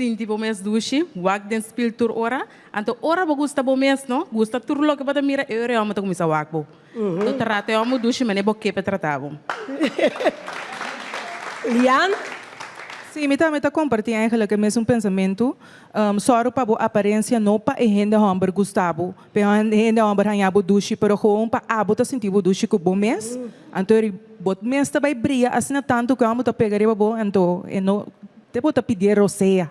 Sinti bo mes dushi, wak den spil tur ora. Anto ora bo gusta bo mes no, gusta tur loke bo ta mira, e ora e hòmber ta kuminsá wak bo. Anto trata e hòmber dushi manera bo ke pa e trata bo. Lian? Sí, mi tambe ta kompartí eigenlijk e mesun pensamentu. Sòru pa bo aparensia no pa e hende hòmber gusta bo, pa e hende hòmber haña bo dushi, pero gewoon pa abo ta sinti bo dushi ku bo mes. Anto eri bo mes ta bai bria asina tantu ku e hòmber ta pega riba bo, anto e no Te bo ta pidié rosea.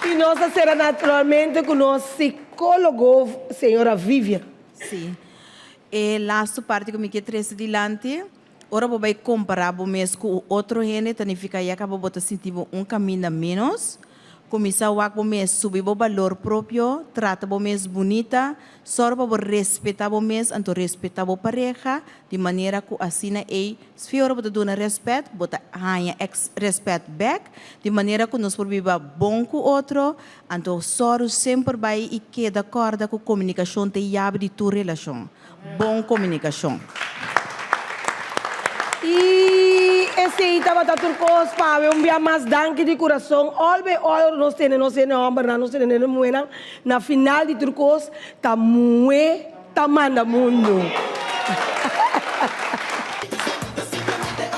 I nos ta sera naturalmente ku nos sikólogo señora Vivian. Sí. E lastu parti ku mi ke trese dilanti, ora bo bai kompará bo mes ku otro hende ta nifiká ya kaba bo ta sinti bo un kaminda ménos. Kuminsá wak bo mes, subi bo balor propio, trata bo mes bunita, sòru pa bo respetá bo mes anto respetá bo pareha, di manera ku asina ei sfi ora bo ta duna rèspèt, bo ta haña eks rèspèt bèk, di manera ku nos por biba bon ku otro, anto sòru semper bai i keda kòrda ku komunikashon ta e yabi di tur relashon. Bon komunikashon. I esei tabata tur kos pa awe. Un bia mas danki di kurason. All by all ora nos tene nos hende hòmbernan, nos tene hende muhénan, na final di tur kos ta muhé ta manda mundu. Simplemente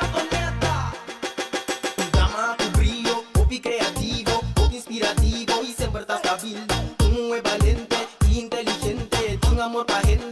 Antonieta. Un dama ku brio, hopi kreativo, hopi inspirativo i semper ta stabil. Un muhé balente i inteligente, tin amor pa hende.